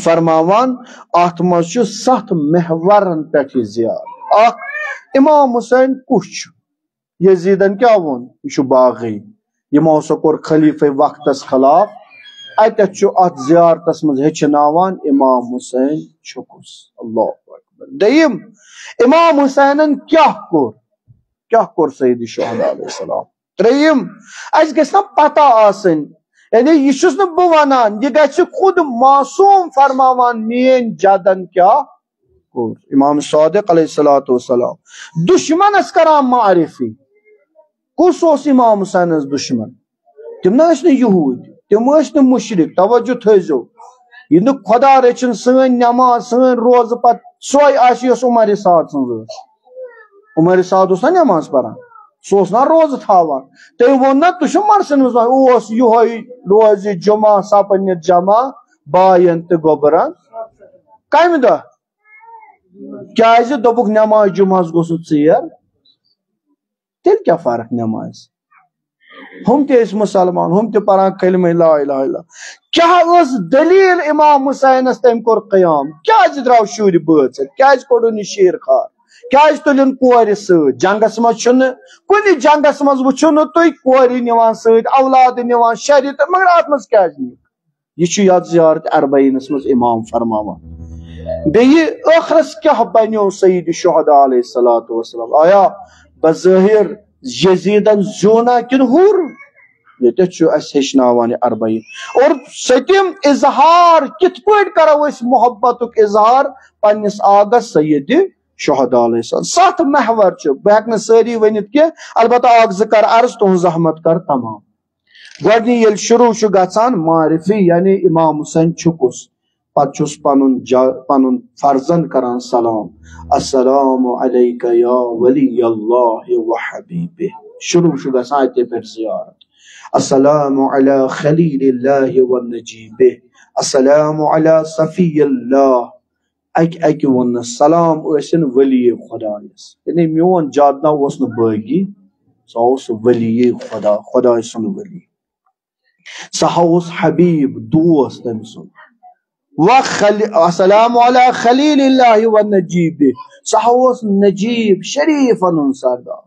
فرماوان؟ اتھ منٛز چھُ ستھ محورن پٮ۪ٹھ یہِ زیارت۔ اکھ، امام حسین کُس چھُ؟ یزیدن کیٛاہ ووٚن؟ یہِ چھُ باغی۔ یِمو ہسا کوٚر خلیفہ وقتس خلاف۔ اتٮ۪تھ چھُ اتھ زیارتس منٛز ہیٚچھناوان امام حسین چھُ کُس۔ اللہ اکبر۔ دوٚیِم، امام حسینن کیٛاہ کوٚر؟ کیٛاہ کوٚر سید شہداء علیہ السلام؟ ترٛیٚیِم، اَسہِ گژھِ نا پتہ آسٕنۍ، یعنی یہِ چھُس نہٕ بہٕ وَنان، یہِ گژھِ خود معصوم فرماوان، میٛٲنۍ جدن کیٛاہ کوٚر۔ امام صادق علیہ الصلوۃ والسلام دُشمنس کران معرفی۔ کُس اوس امام حسینس دُشمن؟ تِم نہ ٲسۍ نہٕ یہوٗدۍ، تِم ٲسۍ نہٕ مُشرِک۔ توجہ تھٲیزیو، یہِ نہٕ خۄدا رٔچھِن سٲنۍ نٮ۪ماز، سٲنۍ روزٕ پتہٕ سۄے آسہِ، یۄس عمر سعد سٕنٛز ٲس۔ عمر سعد اوس نا نٮ۪ماز پران، سُہ اوس نا روزٕ تھاوان۔ تٔمۍ ووٚن نا، تُہۍ چھِو مرسن منٛز وَنان، اوس یِہوٚے روزِ جمعہ سپنہِ جمع باین تہٕ گوٚبرن۔ کمہِ دۄہ؟ کیازِ؟ دوٚپُکھ، نٮ۪ماز جمعہس گوٚژھ نہٕ ژیر۔ تیٚلہِ کیٛاہ فرق نٮ۪مازِ؟ ہُم تہِ ٲسۍ مُسلمان، ہُم تہِ پران کلمہ لا الہ الا۔ کیٛاہ ٲس دلیل امام حسینس؟ تٔمۍ کوٚر قیام۔ کیٛازِ درٛاو شُرۍ بٲژ ہٮ۪تھ؟ کیٛازِ کوٚڑُن یہِ شیر خار؟ کیٛازِ تُلِن کورِ سۭتۍ؟ جنگس منٛز چھُنہٕ، کُنہِ جنگس منٛز وٕچھِو نہٕ تُہۍ کورِ نِوان سۭتۍ، اولاد نِوان شریعت، مگر اتھ منٛز کیٛازِ نِکھ؟ یہِ چھُ یتھ زیارت اربعینس منٛز امام فرماوان۔ بیٚیہِ ٲخرس کیٛاہ بنیو سید شہداء علیہ الصلوۃ والسلام؟ آیا بظٲہر یزیدن زیوٗنا کِنہٕ ہُر؟ ییٚتٮ۪تھ چھُ اَسہِ ہیٚچھناوان یہِ اربعین۔ اور سٔتِم اظہار، کِتھ پٲٹھۍ کرو أسۍ محبتُک اظہار پننِس آغا سید شہداء علیہ السلام؟ ستھ محور چھِ، بہٕ ہٮ۪کہٕ نہٕ سٲری ؤنِتھ کینٛہہ، البتہ اکھ زٕ کر عرض، تُہنٛز زحمت کر تمام۔ گۄڈنی ییٚلہِ شروع چھُ گژھان معرفی، یعنی امام حسین چھُ کُس، پتہٕ چھُس پنُن جا-، پنُن فرزند کران سلام، "السلام علیک یا ولی اللہ و حبیبہ۔" شروع چھُ گژھان اتے پٮ۪ٹھ زیارت، "السلام علی خلیل اللہ و نجیبہ، السلام علی صفی اللہ۔" اکہِ اکہِ ووٚننس، "سلام ٲسِن ولی خدایس۔" یعنی میون جادنا اوس نہٕ باغی، سُہ اوس ولی خدا، خداے سُنٛد ولی۔ سُہ ہا اوس حبیب، دوست تٔمۍ سُنٛد۔ وخل-، السلام علی خلیل اللہ و نجیبہ۔ سُہ ہا اوس نجیب، شریفن ہُنٛد سردار۔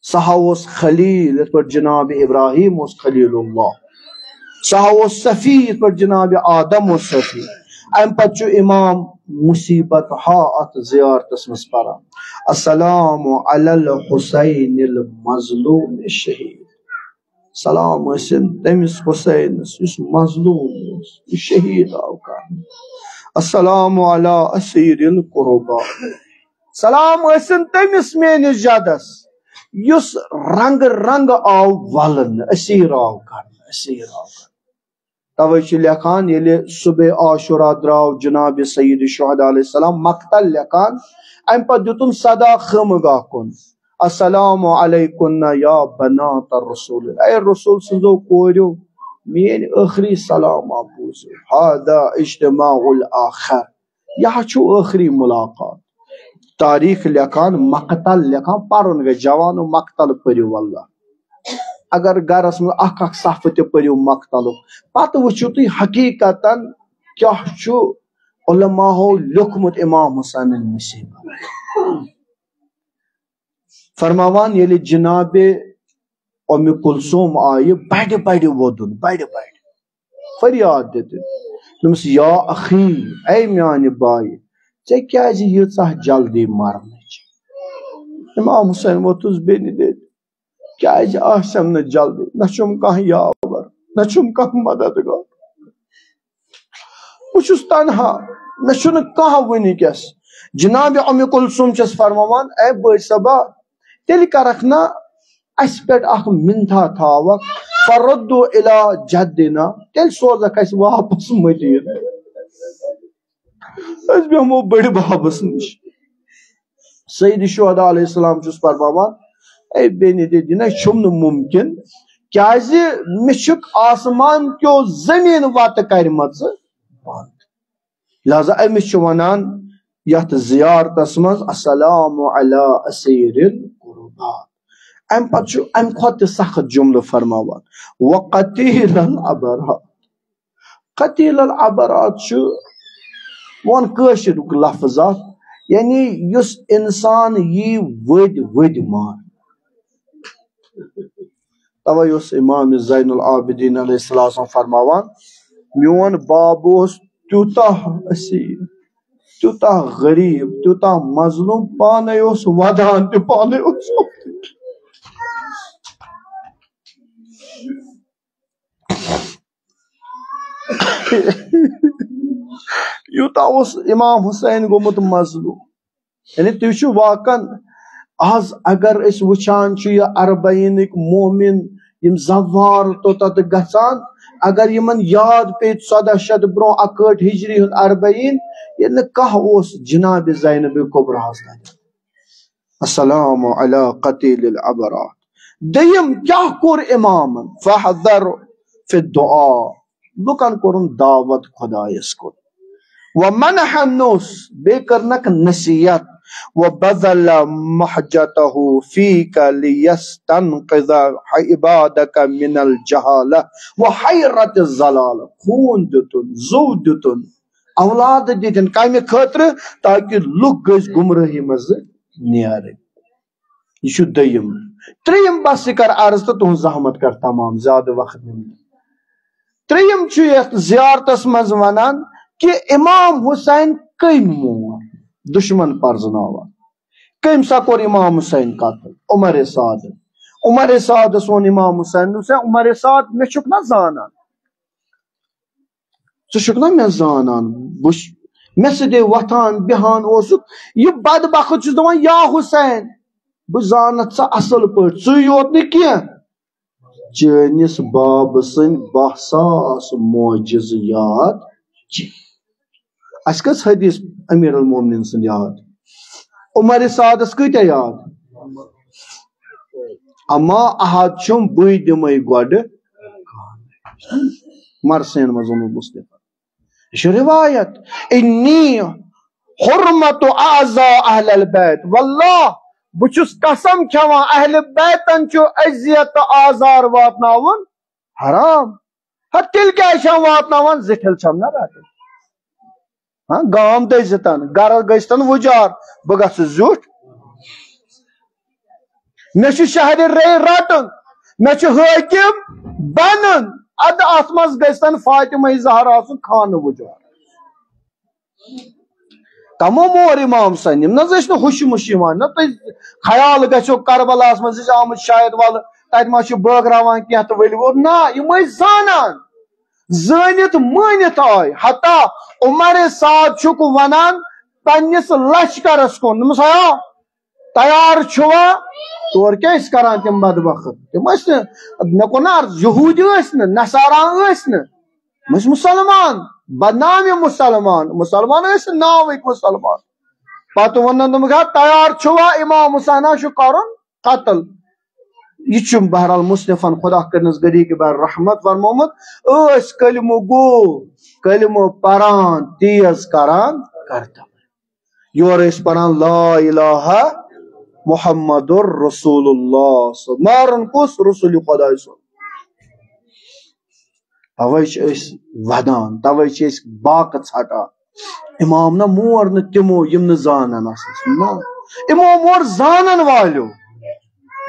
سُہ ہا اوس خلیل، یِتھ پٲٹھۍ جناب ابراہیم اوس خلیل اللہ۔ سُہ ہا اوس صفی، یِتھ پٲٹھۍ جناب آدم اوس صفی۔ امہِ پتہٕ چھُ امام مصیبت ہا اتھ زیارتس منٛز پران، "السلام علی الحسین المظلوم الشہید۔" سلام ٲسِن تٔمِس حسینس، یُس مظلوم اوس، یُس شہید آو کرنہٕ۔ "السلام علی اسیر القربا۔" سلام ٲسِن تٔمِس میٲنِس جدس، یُس رنگہٕ رنگہٕ آو ولنہٕ، اسیر آو کرنہٕ، اسیر آو کرنہٕ۔ توے چھُ لیکھان، ییٚلہِ صبح عاشورہ درٛاو جناب سید شہداء علیہ السلام مقتل لیکھان، امہِ پتہٕ دیُتُن صدا خیمہٕ گاہ کُن، "السلام علیکن یا بنات الرسول۔" اے رسول سٕنٛزو کوریو، میٲنۍ ٲخری سلام آ بوٗزِو۔ "ہذا اجتماع الاخر۔" یہِ ہا چھُ ٲخری ملاقات۔ تاریخ لیکھان، مقتل لیکھان، پرُن گژھِ جوانو، مقتل پٔرِو واللہ۔ اگر گرس منٛز اکھ اکھ صفہٕ تہِ پٔرِو مقتلُک، پتہٕ وٕچھِو تُہۍ حقیقتاً کیٛاہ چھُ علماہو لیوٚکھمُت امام حسینٕنۍ مصیبت۔ فرماوان، ییٚلہِ جناب ام کلثوم آیہِ، بڑِ بڑِ وودُن، بڑِ بڑِ فریاد دِتُن۔ دوٚپمَس، یا اخی، اے میانہِ بایہِ، ژےٚ کیازِ ییٖژاہ جلدی مرنٕچ؟ امام حسین ووٚتھُس بیٚنہِ دِتھ، کیازِ آسٮ۪م نہٕ جلدی؟ نہ چھُم کانٛہہ یاور، نہ چھُم کانٛہہ مددگار۔ بہٕ چھُس تنہا، مےٚ چھُنہٕ کانٛہہ وٕنکیٚس۔ جناب ام کلثوم چھَس فرماوان، اے بٲے صٲبا، تیٚلہِ کرکھ نا اَسہِ پٮ۪ٹھ اکھ منتھا تھاوکھ، فردو الی جدنا، تیٚلہِ سوزکھ اَسہِ واپس مدینہ۔ أسۍ بیٚہمو بٔڑِ ببس نِش۔ سید شہدا علیہ السلام چھُس فرماوان، اے بیٚنہِ دِتھ دِنَے چھُم نہٕ مُمکِن، کیازِ مےٚ چھُکھ آسمان کیو زٔمیٖن وَتہٕ کَرِمَژٕ بنٛد۔ لہذا أمِس چھُ وَنان یَتھ زیارتَس منٛز، السلام علی اسیر القربات۔ اَمہِ پَتہٕ چھُ اَمہِ کھۄتہٕ تہِ سخت جملہٕ فرماوان، وقتیل العبرات۔ قتیل العبرات چھُ، وۄنۍ کٲشرُک لفظ اکھ، یعنی یُس انسان یی ؤدۍ ؤدۍ مار۔ توے اوس امام زین العابدین علیہ السلام فرماوان، میون باب اوس تیوٗتاہ اسیر، تیوٗتاہ غریب، تیوٗتاہ مظلوم، پانے اوس ودان تہٕ پانے اوس۔ یوٗتاہ اوس امام حسین گوٚمُت مظلوم۔ یعنی تُہۍ چھِو واقعن، آز اگر أسۍ وٕچھان چھِ یہِ اربعینٕکۍ مومن، یِم زوار توٚتتھ گژھان، اگر یِمن یاد پیٚیہِ ژۄدہ شیٚتھ برونٛہہ اکہٲٹھ ہجری ہُنٛد اربعین، ییٚلہِ نہٕ کانٛہہ اوس جناب زینب کبریٰ ہس تتہِ۔ السلام علی قتیل العبرات۔ دوٚیِم کیٛاہ کوٚر امامن؟ فحذر فی الدعاء، لُکن کوٚرُن دعوت خدایس کُن۔ ومنح النصح، بیٚیہِ کٔرنکھ نصیحت۔ وبذل مہجته فیک لیستنقذ عبادک من الجہالہ وحیرت الضلالہ، خوٗن دیُتُن، زُو دیُتُن، اولاد دِتِن۔ کمہِ خٲطرٕ؟ تاکہِ لُکھ گٔژھۍ گمرٲہی منٛزٕ نیرٕنۍ۔ یہِ چھُ دوٚیِم۔ ترٛیٚیِم، بس یہِ کر عرض تہٕ تُہنٛز زحمت کر تمام، زیادٕ وقت نِمہٕ نہٕ۔ ترٛیٚیِم چھُ یتھ زیارتس منٛز ونان کہِ امام حسین کٔمۍ مور؟ دُشمن پرزناوان۔ کٔمۍ سا کوٚر امام حسین قتل؟ عمر سعد۔ عمر سعدس ووٚن امام حسین، دوٚپُس، ہے عمر سعد، مےٚ چھُکھ نہ زانان؟ ژٕ چھُکھ نا مےٚ زانان؟ بہٕ چھُ-، مےٚ سۭتۍ وۄتھان بیٚہان اوسُکھ۔ یہِ بدبخت چھُس دَپان، یا حسین، بہٕ زانَتھ ژٕ اَصٕل پٲٹھۍ، ژٕے یوت نہٕ کینٛہہ، چٲنِس بابہٕ سٕنٛدۍ باہ ساس معجزٕ یاد چھِ۔ اَسہِ کٔژ حدیث امیر المومنین سٕنٛدۍ یاد؟ عمر سعدس کۭتیٛاہ یاد؟ اما احد چھُم، بٕے دِمے گۄڈٕ۔ مرثین منٛز ووٚنمُت مصطفیٰ۔ یہِ چھِ روایت۔ انی حرمت اعضا اہل البیت۔ واللہ، بہٕ چھُس قسم کھٮ۪وان، اہل بیتن چھُ اذیت تہٕ آزار واتناوُن حرام۔ ہا، تیٚلہِ کیٛازِ چھَم واتناوان؟ زِٹھِل چھَم نہ رَٹٕنۍ۔ ہاں، گام دٔزِتن، گرٕ گٔژھتن وُجار، بہٕ گژھٕ زیُٹھ۔ مےٚ چھُ شہرِ رے رٹُن، مےٚ چھُ حٲکِم بنُن۔ ادٕ اتھ منٛز گژھِ تن فاطمہ زہرا سُنٛد خانہٕ وُجار۔ تمو مور امام حسین، یِم نہ حظ ٲسۍ نہٕ ہُشہِ مُشہِ یِوان۔ نہ تُہۍ خیال گژھیو کربلاہس منٛز ٲسۍ آمٕتۍ شاید، ولہٕ تتہِ ما چھُ بٲگراوان کینٛہہ تہٕ ؤلِو۔ نہ، یِم ٲسۍ زانان، زٲنِتھ مٲنِتھ آے۔ حتیٰ عمر سعد چھُکھ ونان پننِس لشکرس کُن، دوٚپمَس، ہیا، تیار چھُوا؟ تورٕ کیٛاہ ٲسۍ کران تِم بدبخت؟ تِم ٲسۍ نہٕ، مےٚ کوٚر نہ عرض، یہوٗدۍ ٲسۍ نہٕ، نصارا ٲسۍ نہٕ، تِم ٲسۍ مُسلمان، بدنام مُسلمان، مُسلمان ٲسۍ نہٕ، ناوٕکۍ مُسلمان۔ پتہٕ ووٚنُن دوٚپمُکھ، ہا، تیار چھُوا؟ امام حسینہ چھُ کرُن قتل۔ یہِ چھُ بہرحال مصنفن، خدا کٔرنَس غریق بر رحمت، فرمومُت، ٲسۍ کلمہٕ گو، کلمہٕ پران، تیز کران کرتب۔ یورٕ ٲسۍ پران لا الہ محمد رسول اللہ۔ مارن کُس؟ رسول خداے سُنٛد۔ توے چھِ أسۍ ودان، توے چھِ أسۍ باقہٕ ژھٹان۔ امام نہ مور نہٕ تِمو یِم نہٕ زانان آسان۔ نہ، امام مور زانن والیو،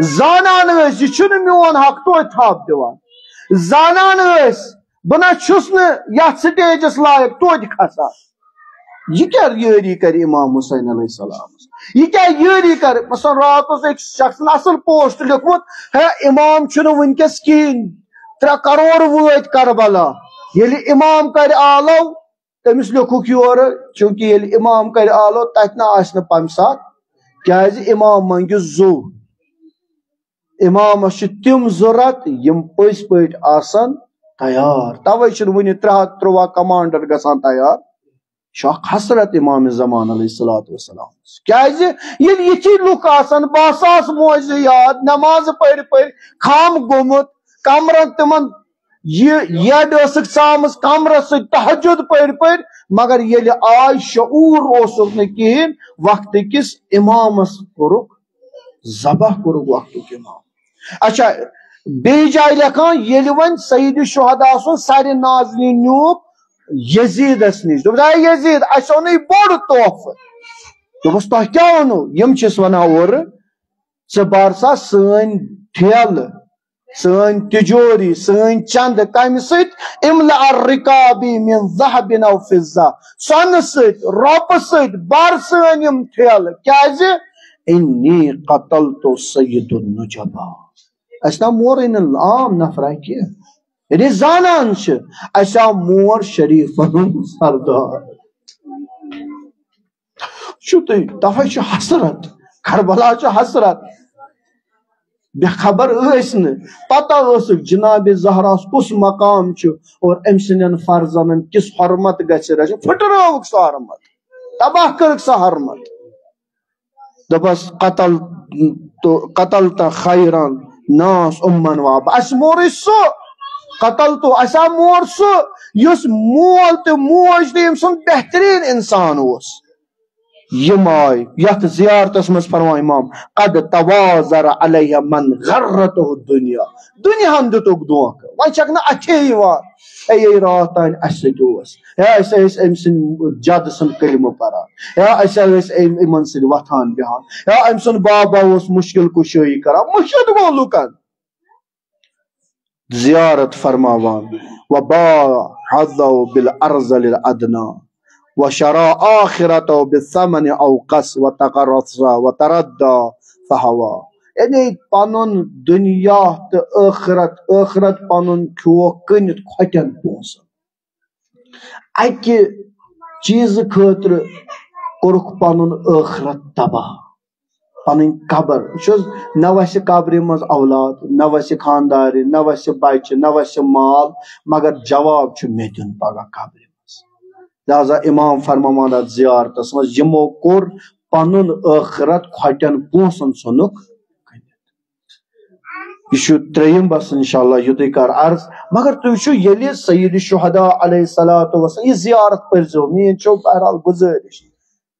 زانان ٲسۍ یہِ چھُنہٕ میون حق، توتہِ تھپھ دِوان۔ زانان ٲسۍ بہٕ نہ چھُس نہٕ یتھ سٹیجس لایق، توتہِ کھسان۔ یہِ کیٛاہ یٲری کرِ امام حسین علیہ السلامس؟ یہِ کیٛاہ یٲری کرِ؟ مثلاً راتھ اوس أکۍ شخصن اصل پوسٹ لیوٚکھمُت، ہے امام چھُنہٕ وٕنکیٚس کِہیٖنۍ، ترٛےٚ کرور وٲتۍ کربلا۔ ییٚلہِ امام کرِ آلو، تٔمِس لیوٚکھُکھ یورٕ، چوٗنٛکہِ ییٚلہِ امام کرِ آلو، تتہِ نہ آسہِ نہٕ پمہِ ساتہٕ، کیٛازِ امام منگہِ زُو۔ امامس چھِ تِم ضروٗرت یِم پٔزۍ پٲٹھۍ آسن تیار۔ توے چھِنہٕ وُنہِ ترٛےٚ ہتھ ترٛواہ کمانڈر گژھان تیار۔ چھُ اکھ حسرت امام زمان علیہ الصلوۃ والسلام۔ کیازِ؟ ییٚلہِ یِتھی لُکھ آسن، باہ ساس موزٕ یاد، نماز پٔرۍ پٔرۍ خام گوٚمُت، کمرن تِمن یہِ یڈ ٲسٕکھ ژامٕژ کمرس سۭتۍ تہجد پٔرۍ پٔرۍ، مگر ییٚلہِ آے شعور اوسُکھ نہٕ کِہیٖنۍ، وقتہٕ کِس امامس کوٚرُکھ ذبح، کوٚرُکھ وقتُک امام۔ اچھا، بیٚیہِ جایہِ لیکھان، ییٚلہِ وۄنۍ سید شہدا سُنٛد سرِ نازنہِ نیوٗکھ یزیدس نِش، دوٚپُس، "اے یزید، اَسہِ اوٚنُے بوٚڑ تحفہٕ۔" دوٚپُس، "تۄہہِ کیٛاہ اوٚنوُ؟" یِم چھِس ونان اورٕ، "ژٕ بر سا سٲنۍ ٹھیلہٕ، سٲنۍ تِجوری، سٲنۍ چندٕ کمہِ سۭتۍ؟ املأ الرکابی من ذہب او فضہ، سۄنہٕ سۭتۍ، رۄپہٕ سۭتۍ بر سٲنۍ یِم ٹھیلہٕ۔ کیازِ؟ انی قتلت سید النجبا۔" اَسہِ نا مورٕے نہٕ عام نفرا کینٛہہ، یعنی زانان چھِ، اَسہِ آو مور شریفن ہُنٛد سردار۔ چھُ تُہۍ، توے چھُ حسرت، کربلا چھُ حسرت۔ بے خبر ٲسۍ نہٕ، پتہ ٲسٕکھ جناب زہراہس کُس مقام چھُ اور أمۍ سٕنٛدٮ۪ن فرزنن کِس حرمت گژھِ رچھُن، پھٕٹرٲوٕکھ سۄ حرمت، تباہ کٔرٕکھ سۄ حرمت۔ دوٚپس، "قتل تو، قتلت خیرا ناس امن وابا۔" اَسہِ مورٕے سُہ، قتل تو، اَسہِ آو مور سُہ، یُس مول تہٕ موج تہٕ ییٚمۍ سُنٛد بہتریٖن انسان اوس۔ یِم آے یتھ زیارتس منٛز فرماوان امام، "قد توازر علیہ من غرته الدنیا۔" دُنیاہن دیُتُکھ دھوکہٕ، وۄنۍ چھکھ نہٕ اتھے یِوان۔ اے، یے راتھ تام اسہِ سۭتۍ اوس، ہے، أسۍ ٲسۍ أمۍ سٕنٛدۍ جد سُنٛد کلمہٕ پران، ہے، أسۍ ٲسۍ أمۍ، یِمن سۭتۍ وۄتھان بیٚہان، ہے، أمۍ سُنٛد بابا اوس مشکل کشٲیی کران، مٔشِتھ گوٚو لُکن۔ زیارت فرماوان، "وباع حظه بالارذل الادنی وشرا آخرته بالثمن اوقس وتقرص وتردى فهوى"۔ یعنی پنُن دنیا تہٕ ٲخرت، ٲخرت پنُن کھیوکھ کٕنِتھ کھۄٹٮ۪ن پونٛسن۔ اکہِ چیٖزٕ خٲطرٕ کوٚرُکھ پنُن ٲخرت تباہ، پنٕنۍ قبر۔ وٕچھ حظ، نہ وسہِ قبرِ منٛز اولاد، نہ وسہِ خاندارِ، نہ وسہِ بچہِ، نہ وسہِ مال، مگر جواب چھُ مےٚ دیُن پگاہ قبرِ منٛز۔ لہذا امام فرماوان اتھ زیارتس منٛز، یِمو کوٚر پنُن ٲخرت کھۄٹٮ۪ن پونٛسن ژھُنُکھ۔ یہِ چھُ ترٛیٚیِم بس انشاءاللہ یُتُے کر عرض۔ مگر تُہۍ وٕچھِو، ییٚلہِ سید شہداء علیہ الصلوۃ والسلام، یہِ زیارت پٔرزیو، میٲنۍ چھو بہرحال گُزٲرِش،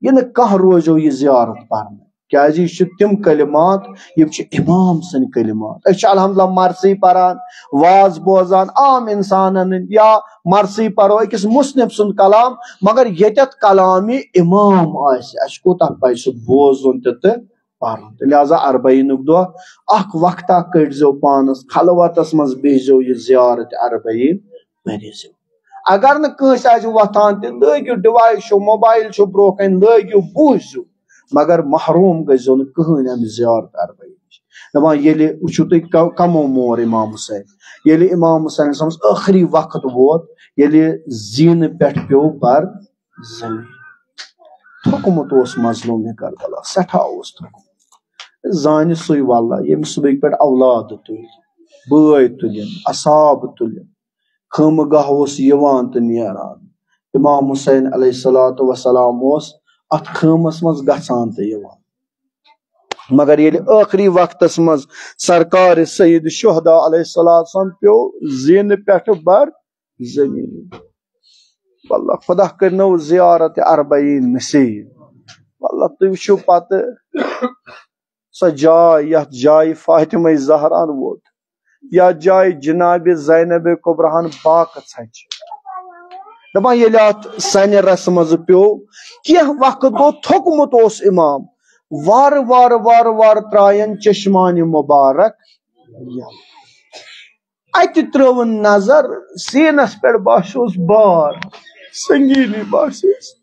یہِ نہٕ کانٛہہ روزیو یہِ زیارت پرنہٕ، کیازِ یہِ چھِ تِم کلمات، یِم چھِ امام سٕنٛدۍ کلمات۔ أسۍ چھِ الحمدللہ مرثی پران، واز بوزان عام انسانن ہٕنٛدۍ، یا مرثی پرو أکِس مصنف سُنٛد کلام، مگر ییٚتٮ۪تھ کلامِ امام آسہِ، اسہِ کوٗتاہ پزِ سُہ بوزُن تہِ تہٕ پرُن۔ تہٕ لہذا اربعینُک دۄہ اکھ وقتہ کٔڑزیو پانس، خلوتس منٛز بِہزیو، یہِ زیارت اربعین پٔرزیو۔ اگر نہٕ کٲنٛسہِ آسہِ وۄتھان تہِ، لٲگِو ڈیوایس چھُ، موبایل چھُ برونٛہہ کنہِ، لٲگِو، بوٗزِو، مگر محروم گٔژھزیو نہٕ کٕہٕنۍ امہِ زیارت اربعین نِش۔ دپان ییٚلہِ وٕچھِو تُہۍ ک-، کمو مور امام حسین، ییٚلہِ امام حسین صٲبس ٲخری وقت ووت، ییٚلہِ زینہٕ پٮ۪ٹھ پیوٚو بر زمین۔ تھوٚکمُت اوس مظلوم کربلا، سٮ۪ٹھاہ اوس تھوٚکمُت۔ زانہِ سُے واللہ، ییٚمہِ صبحٕکۍ پٮ۪ٹھ اولاد تُلۍ، بٲے تُلِن، اصحاب تُلِن، خٲمہٕ گاہ اوس یِوان تہٕ نیران۔ امام حسین علیہ الصلوۃ والسلام اوس اتھ خٲمس منٛز گژھان تہٕ یِوان۔ مگر ییٚلہِ ٲخری وقتس منٛز سرکار سید شہداء علیہ الصلوۃ والسلام پیوٚو زینہٕ پٮ۪ٹھٕ بر زمین۔ واللہ خدا کٔرنو زیارت اربعین نصیب۔ مطلب، تُہۍ وٕچھِو پتہٕ سۄ جاے، یتھ جایہِ فاطمہ زہران ووت، یتھ جایہِ جناب زینب کبریٰ ہن باقہٕ ژھچہِ۔ دپان، ییٚلہِ اتھ سانہِ رسمہِ منٛز پیوٚو، کینٛہہ وقت گوٚو، تھوٚکمُت اوس امام، وارٕ وارٕ وارٕ وارٕ ترایَن چشمانِ مبارک یَلہٕ۔ اتہِ ترٲوٕن نظر، سیٖنس پٮ۪ٹھ باسیوس بار، سنگیٖنی باسیس۔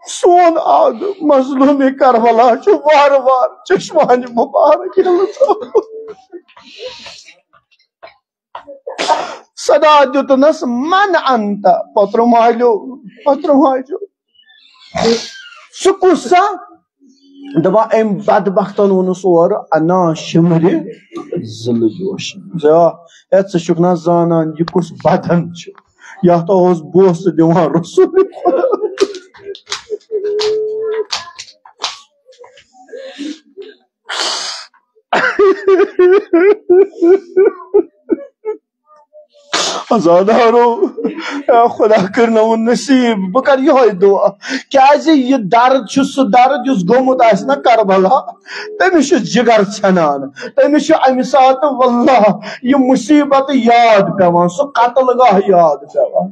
سون آد مظلوم کربلا چھُ وارٕ وارٕ چشمانِ مبارک یَلہٕ ترٛاوان۔ صدا دیُتنس، "من انت؟" پترٕ مالیو، پترٕ مالیو۔ سُہ کُس سا؟ دپان، أمۍ بدبختن ووٚنُس اورٕ، "انا شمرِ ضلع جوش۔" زِ، آ، ہے، ژٕ چھُکھ نا زانان، یہِ کُس بدن چھُ؟ یتھ اوس بوسہٕ دِوان رسول خدا۔ عزادارو، اے خدا کٔرنوُن نصیب، بہٕ کرٕ یِہوٚے دُعا۔ کیازِ یہِ درد چھُ سُہ درد یُس گوٚمُت آسہِ نا کربلا، تٔمِس چھُ جگر ژھٮ۪نان، تٔمِس چھُ اَمہِ ساتہٕ واللہ یہِ مصیبت یاد پٮ۪وان، سُہ قتل گاہ یاد پٮ۪وان۔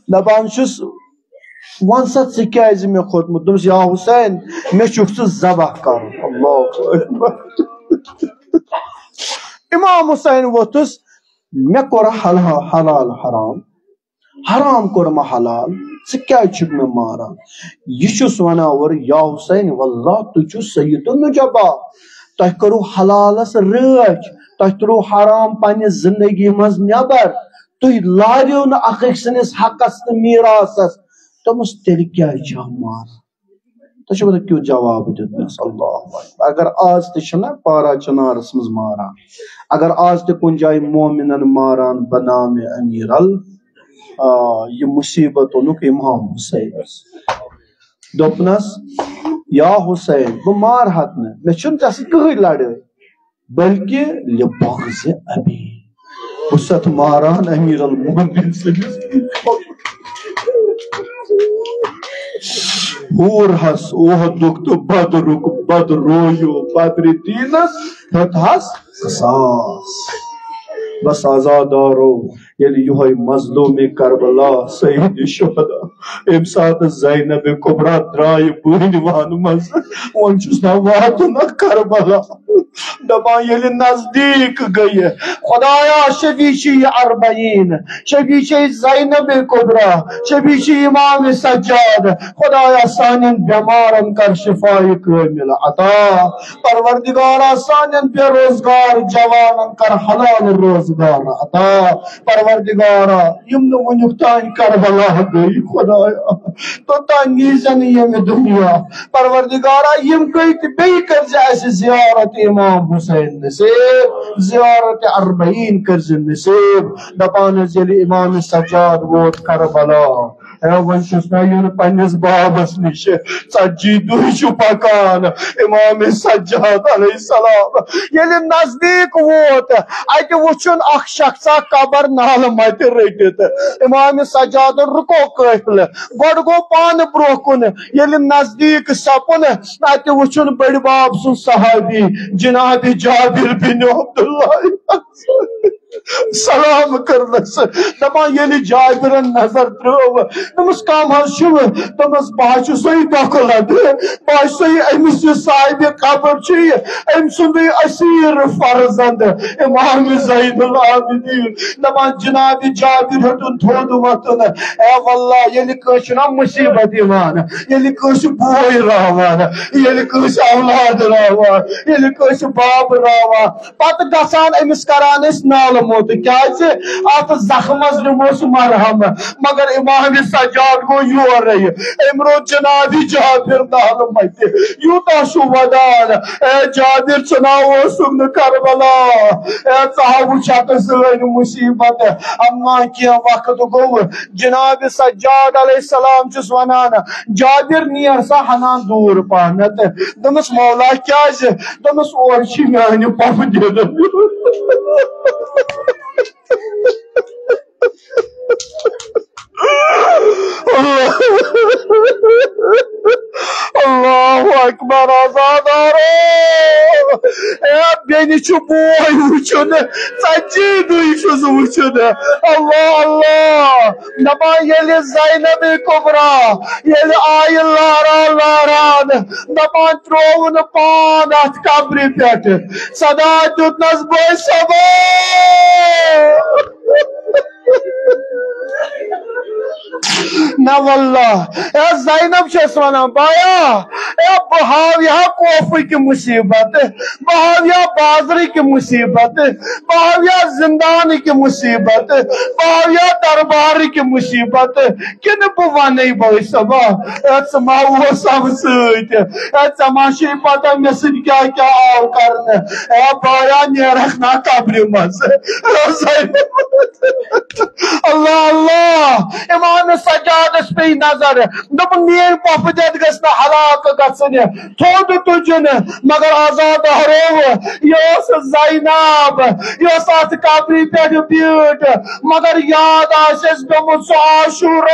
دپان چھُس، "وَن سا، ژٕ کیازِ مےٚ کھوٚتمُت؟" دوٚپُس، "یا حسین، مےٚ چھُکھ ژٕ ذبح کرُن۔" اللہ اکبر۔ امام حسین ووٚتھُس، "مےٚ کوٚر حلال، حلال حرام، حرام کوٚر مےٚ حلال، ژٕ کیازِ چھُکھ مےٚ ماران؟" یہِ چھُس ونان اورٕ، "یا حسین، واللہ تُہۍ چھِو سید النجبا، تۄہہِ کٔرٕو حلالس رٲچھ، تۄہہِ تُلُو حرام پننہِ زندگی منٛز نٮ۪بر، تُہۍ لاریو نہٕ اکھ أکۍ سٕنٛدِس حقس تہٕ میراثس۔" دوٚپمَس، "تیٚلہِ کیٛازِ چھِ ہم ماران؟" تۄہہِ چھُو پَتہ کیُتھ جواب دیُت مےٚ؟ اللہ اکبر۔ اگر آز تہِ چھِنہ پارا چنارس منٛز ماران، اگر آز تہِ کُنہِ جایہِ مومنن ماران بنامِ امیر ال، آ، یہِ مصیبت اوٚنُکھ امام حسینس۔ دوٚپنس، "یا حسین، بہٕ مارہتھ نہٕ، مےٚ چھُنہٕ ژےٚ سۭتۍ کٕہٕنۍ لڑٲے۔" بلکہ لبغض ابی۔ بہٕ چھُسَتھ ماران امیر المومنین سٕنٛدِس۔ ہور ہس احدُک تہٕ بدرُک، بدرویو بدر دینس ہیوٚت ہس قصاص۔ بس عزادارو، ییٚلہِ یِہوٚے مظلوم کربلا سید شہدا، ییٚمہِ ساتہٕ زینب کبریٰ درٛایہِ بٲنۍ وانہٕ منٛز، وۄنۍ چھُس نا واتُن نا کربلا۔ دپان ییٚلہِ نزدیٖک گٔیہِ، خدایا، شفیع چھِ یہِ اربعین، شفیع چھِ زینب کبریٰ، شفیع چھِ امام سجاد، خدایا، سانٮ۪ن بٮ۪مارن کر شفایہِ کٲمل عطا، پروردگارا، سانٮ۪ن بے روزگار جوانن کر حلال روزگار عطا، پروردگارا، یِم نہٕ وُنیُک تام کربلا گٔے، خدایا، توٚتام نیٖزٮ۪ن نہٕ ییٚمہِ دُنیا۔ پروردگارا، یِم گٔے تہٕ بیٚیہِ کٔرزِ اَسہِ زیارت امام حسین نصیب، زیارت اربعین کٔرزِ نصیب۔ دپان حظ ییٚلہِ امام سجاد ووت کربلا، اے، وۄنۍ چھُس نا یُن پننِس بابس نِش، ژتجی دۄہہِ چھُ پکان۔ امام سجاد علیہ السلام ییٚلہِ نزدیٖک ووت، اتہِ وُچھُن اکھ شخصا قبر نالہٕ متہِ رٔٹِتھ۔ امام سجادن رُکو قٲفلہٕ، گۄڈٕ گوٚو پانہٕ برونٛہہ کُن، ییٚلہِ نزدیٖک سپُن، اتہِ وُچھُن بٔڈِ بب سُنٛد صحابی جناب جابر بن عبداللہ۔ سلام کٔرنس۔ دپان ییٚلہِ جابرن نظر ترٲو، دوٚپمس، "کم حظ چھُو؟" دوٚپمس، "بہٕ حظ چھُسے دۄکھٕ لد، بہٕ حظ چھُسے أمِس یہِ صاحبِ قبر چھُ، أمۍ سُنٛدٕے اسیٖر فرزند امام زین العابدین۔" دپان جناب جابر ہیوٚتُن تھوٚد وۄتھُن۔ اے واللہ، ییٚلہِ کٲنٛسہِ چھُنہ مصیبت یِوان، ییٚلہِ کٲنٛسہِ بوے راوان، ییٚلہِ کٲنٛسہِ اولاد راوان، ییٚلہِ کٲنٛسہِ باب راوان، پتہٕ گژھان أمِس کران أسۍ نالہٕ موٚت، کیازِ اتھ زخمس دِموس مرہم۔ مگر امام سجاد گوٚو یورے، أمۍ روٚٹ جناب جابر نالہٕ متہِ۔ یوٗتاہ چھُ ودان، اے جابر، ژٕ نا اوسُکھ نہٕ کربلا، اے ژٕ ہا وٕچھکھ سٲنۍ مصیبت۔ اما کینٛہہ وقت گوٚو، جناب سجاد علیہ السلام چھُس ونان، "جابر، نیر سا ہنا دوٗر پہنتھ۔" دوٚپمس، "مولا، کیازِ؟" دوٚپمس، "اورٕ چھِ میانہِ پۄپھٕ دِنہٕ۔" اللہ، اللہ اکبر، عزادارو۔ اے، بیٚنہِ چھُ بوے وٕچھُن، ژتجی دُے چھُس وٕچھُن۔ اللہ، اللہ۔ دپان ییٚلہِ زینب کبریٰ، ییٚلہِ آیہِ لاران لاران، دپان ترووُن پان اتھ قبرِ پٮ۪ٹھ، صدا دیُتنس بٲے صٲبو۔ نہ واللہ۔ اے زینب چھس ونان، بایا، اے بہٕ ہاوٕ ہا کوفہٕ کہِ مصیبت، بہٕ ہاوٕ ہا بازرٕ کہِ مصیبت، بہٕ ہاوٕ ہا زندانہٕ کہِ مصیبت، بہٕ ہاوٕ ہا دربارٕ کہِ مصیبت، کِنہٕ بہٕ ونے بٲے صٲبا، اے ژٕ ما اوسم سۭتۍ؟ اے ژےٚ ما چھے پتہ مےٚ سۭتۍ کیٛاہ کیٛاہ آو کرنہٕ؟ اے بایا، نیرکھ نا قبرِ منٛز۔ اے زینب۔ اللہ، اللہ۔ امام سجادس پیٚیہِ نظر، دوٚپُن، میٲنۍ پۄپھٕ تہِ گژھِ نہٕ ہلاک گژھٕنۍ، تھوٚد تُجُن۔ مگر عزادارو، یہِ ٲس زینب، یہِ ٲس اتھ قبرِ پٮ۪ٹھ بیٖٹھ۔ مگر یاد آسٮ۪س پیوٚمُت سُہ عاشورہ،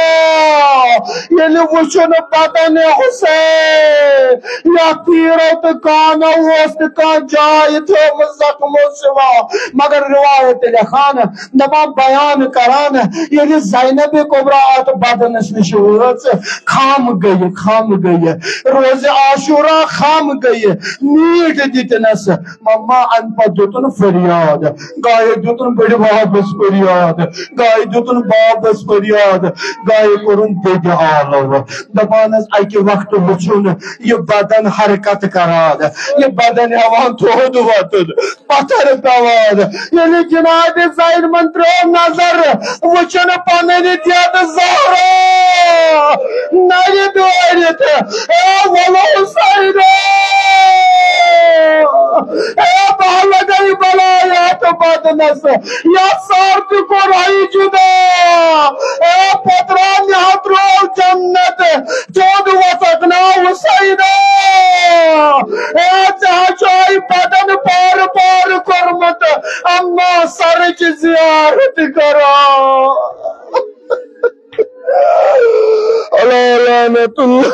ییٚلہِ وُچھُن بدن حسین، یتھ تیٖرو تہٕ کانو اوس نہٕ کانٛہہ جاے تھٲومٕژ زخمو سوا۔ مگر روایت لیکھان، دپان بیان کران، ییٚلہِ زینب کبریٰ اتھ بدنس نِش وٲژ، خم گٔیہِ، خم گٔیہِ، روزِ عاشورہ خم گٔیہِ، میٖٹھۍ دِتِنس۔ مما، امہِ پتہٕ دیُتُن فریاد، گایہِ دیُتُن بٔڈِ ببس فریاد، گایہِ دیُتُن بابس فریاد، گایہِ کوٚرُن دٔدِ آلو۔ دپان حظ، اکہِ وقتہٕ وُچھُن یہِ بدن حرکت کران، یہِ بدن ہٮ۪وان تھوٚد وۄتھُن، پتھر پٮ۪وان۔ ییٚلہِ جناب زینبن ترٲو نظر، وٕچھُن پنٕنۍ دٮ۪د زہرا نرِ دٲرِتھ، اے ولو حسینو، اے بہٕ لگے بلاے اتھ بدنس، یتھ سر تہِ کوٚر ہے جدا، اے پترا مےٚ ہا ترٛوو جنت، تھوٚد وۄتھکھ نا حسینا، اے ژےٚ ہا چھُے بدن پارٕ پارٕ کوٚرمُت، اما سرٕچ زیارت کران۔ اللہ لعنت اللہ۔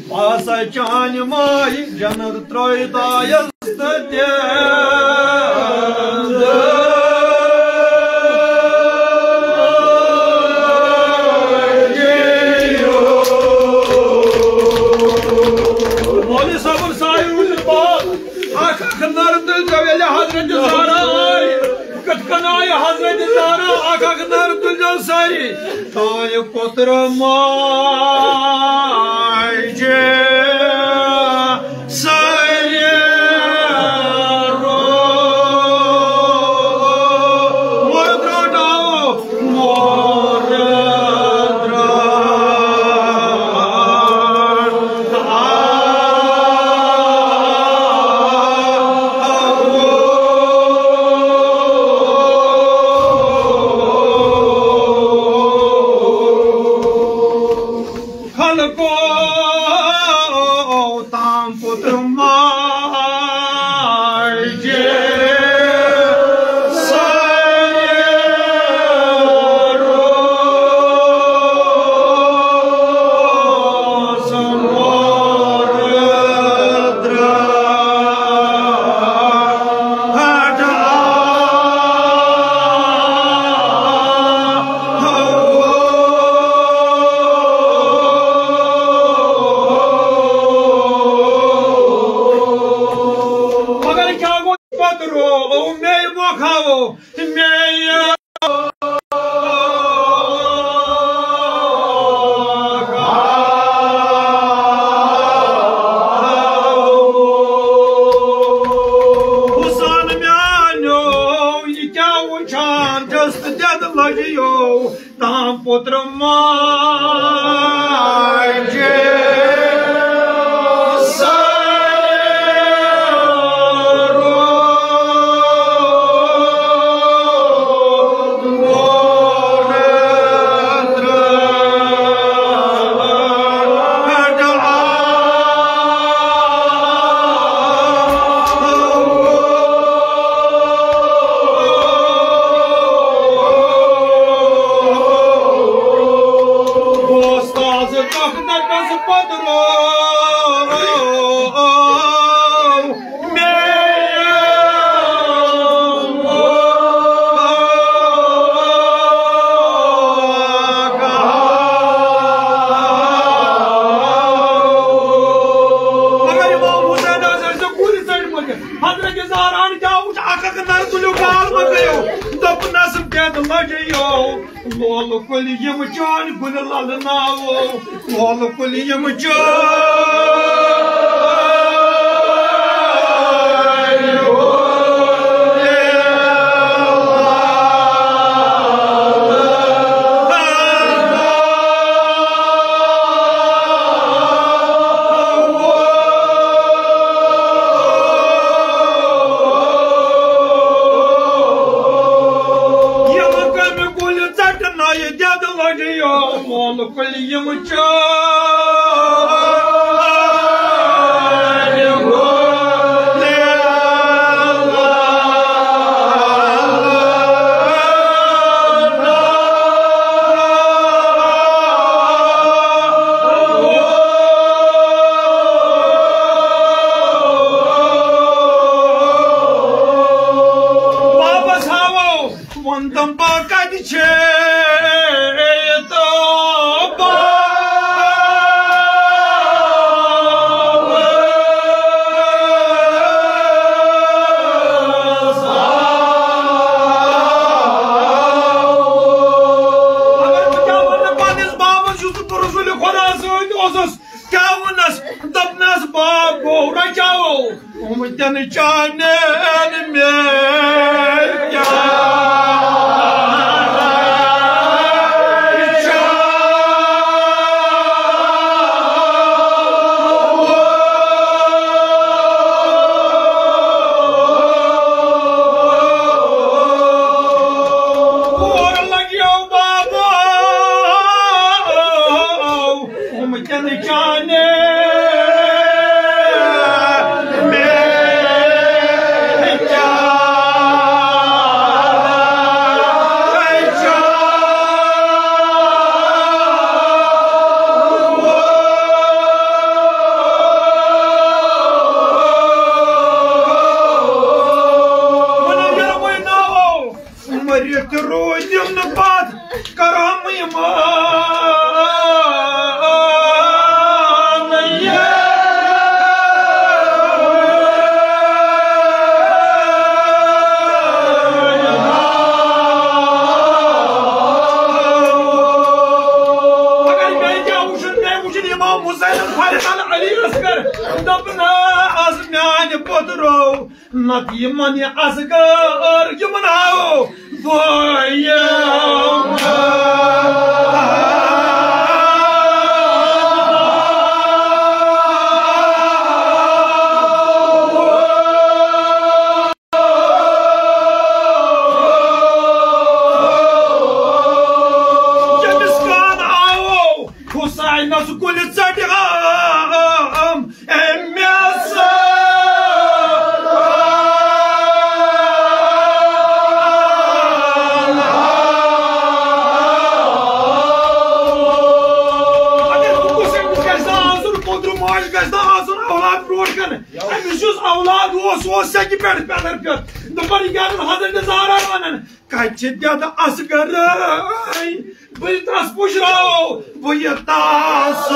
بہٕ ہسا چانہِ ماے جنت ترٲوِتھ آیس تہٕ تہِ۔ مولوی صٲبُن سایہِ روٗزِتھ پاک۔ اکھ اکھ نر تُلۍزیو ییٚلہِ حضرت زہرا آیہِ۔ کِتھ کٔنۍ آیہِ حضرت زہرا؟ اکھ اکھ نر تُلۍزیو سٲری۔ تانۍ پوٚتُر ماجہِ سٲری رو۔ مُدرٛاو مور درٛاو۔ خلقو تام پُتر ماجہِ سارے روز مور درٛاو۔ مگر کیٛاہ گوٚو پتہٕ رو؟ او مے مۄکھاوو، مے حسین میانیو، یہِ کیٛاہ وٕچھان چھَس تہٕ دٮ۪دٕ لَجیو تام پُتر ماجہِ سارے روز۔ دۄہ نہ گژھٕ پتہٕ رو مےٚ۔ مگر امام حسین حضرت گُرۍ ژٔٹۍ مٕتۍ۔ حضرت زہران کیٛاہ وُچھ، اکھ اکھ نر تُلیو گال مۄکلیو۔ دوٚپنس، بٮ۪د لجیو۔ لولہٕ کُلۍ یِم چٲنۍ گُلہِ للہٕ ناوو، لولہٕ کُلۍ یِم چٲنۍ۔ یِم کٔمۍ کُلۍ ژٹنٲیِتھ دٮ۪د لٔجیو، مول کُلۍ یِم چٲنۍ۔ واپس آوو۔ ووٚن تٔمۍ، "بہٕ کَتہِ چھے تہٕ بہٕ۔" اگر بہٕ کیٛاہ وَنہٕ پنٛنِس بابَس، یُس بہٕ رسوٗلِ خۄدا سۭتۍ اوسُس، کیٛاہ ووٚننَس؟ دوٚپنَس، "باب گوٚو رچاوو۔" وُنکٮ۪ن چانٮ۪ن مےٚ کیٛاہ اور لگیو بابا۔ وُنکٮ۪ن چانٮ۪ن مےٚ کیٛاہ وَنان یَوَے ناوو۔ مٔرِتھ روٗدِم نہٕ پَتھ کرم ایمان۔ اگر مےٚ کیٛاہ وُچھُن، مےٚ وُچھُن امام حسین فرحان علی اصغر، دَپُن، آ، از میانہِ پوٚتُرو۔ نتہٕ یِمن یہِ اصغر یِمن آو بٲیِم۔ ییٚمِس کان آو حُسینس کُلہِ ژٹہِ عام۔ أمِس اگر بہٕ کُس أمِس گژھِ نہٕ آسُن، پوٚتُر ماجہِ گژھِ نہٕ آسُن اولاد برونٛٹھ کَنہِ۔ أمِس یُس اولاد اوس، سُہ اوس سیٚکہِ پٮ۪ٹھ پیٚتھر پیٚتھ۔ دوٚپُن، یہِ کیٛاہ حضرت زہرا وَنان؟ کَتہِ چھِ دٮ۪دٕ اصغرٕے؟ بہٕ تَس پُشراوو، بہٕ یہِ تَس۔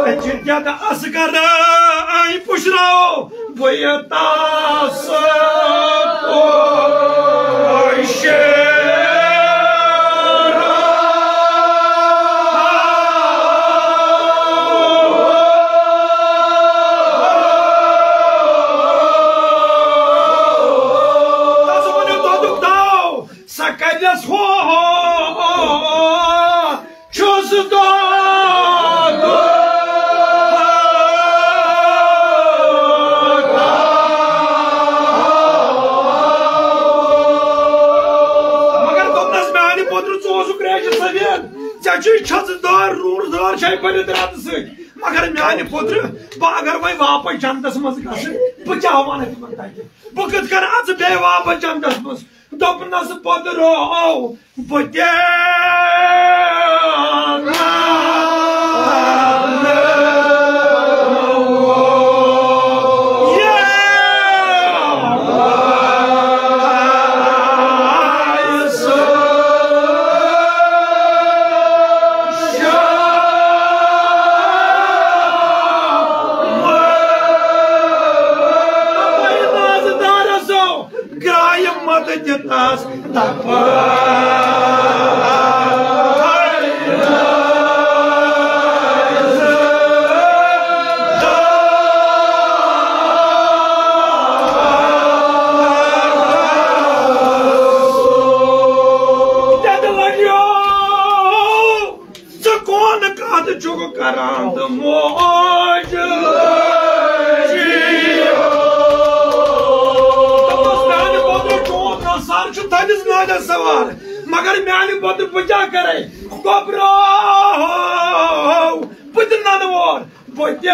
کَتہِ چھِ دٮ۪دٕ اصغرٕے؟ پُشراوو۔ بہٕ یہِ تَس پُشراوٕ۔ تَس وَنیو دۄدُک داو، سۄ کَرٮ۪س ہو۔ چھُس دۄد۔ مگر چھژٕ دار، روٗر دار چھے بٔرِتھ رتہٕ سۭتۍ۔ مگر میانہِ پوترٕ، بہٕ اگر وۄنۍ واپس جنتس منٛز گژھٕ، بہٕ کیٛاہ ونہٕ تِمن تتہِ؟ بہٕ کِتھ کٔنۍ اژٕ بیٚیہِ واپس جنتس منٛز؟ دوٚپنس پوترو، بہٕ تہِ گرایہِ مدد دِتس تپٲرۍ۔ تتہِ لگیو ژٕ کون کتھ چھُکھ کران تہٕ موج؟ دوٚپمس، میانہِ پوترٕ، چون سر چھُ تھٔدِس نادس سوار، مگر میانہِ پوترٕ بہٕ کیٛاہ کرے؟ گوٚبراو، بہٕ تہِ ننہٕ وور، بہٕ تہِ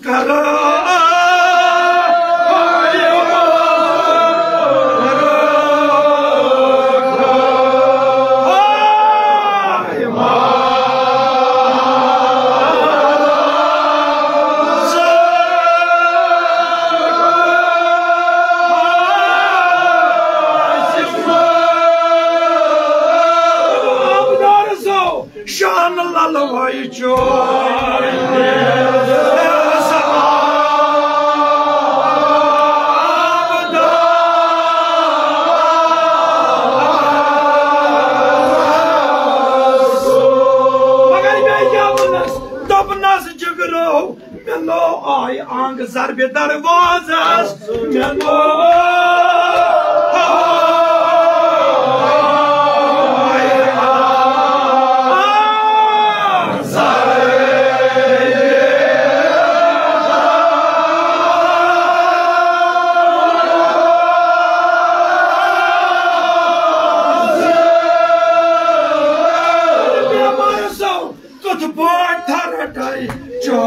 کران۔ شان للوے چون۔ مگر مےٚ گٮ۪ونس دوٚپنس، جگرو، مےٚ لو آے آنگ ضربِ دروازس، مےٚ لو آے آنگ ضربِ دروازس۔ کتھ پٲٹھۍ تھرٹے چو۔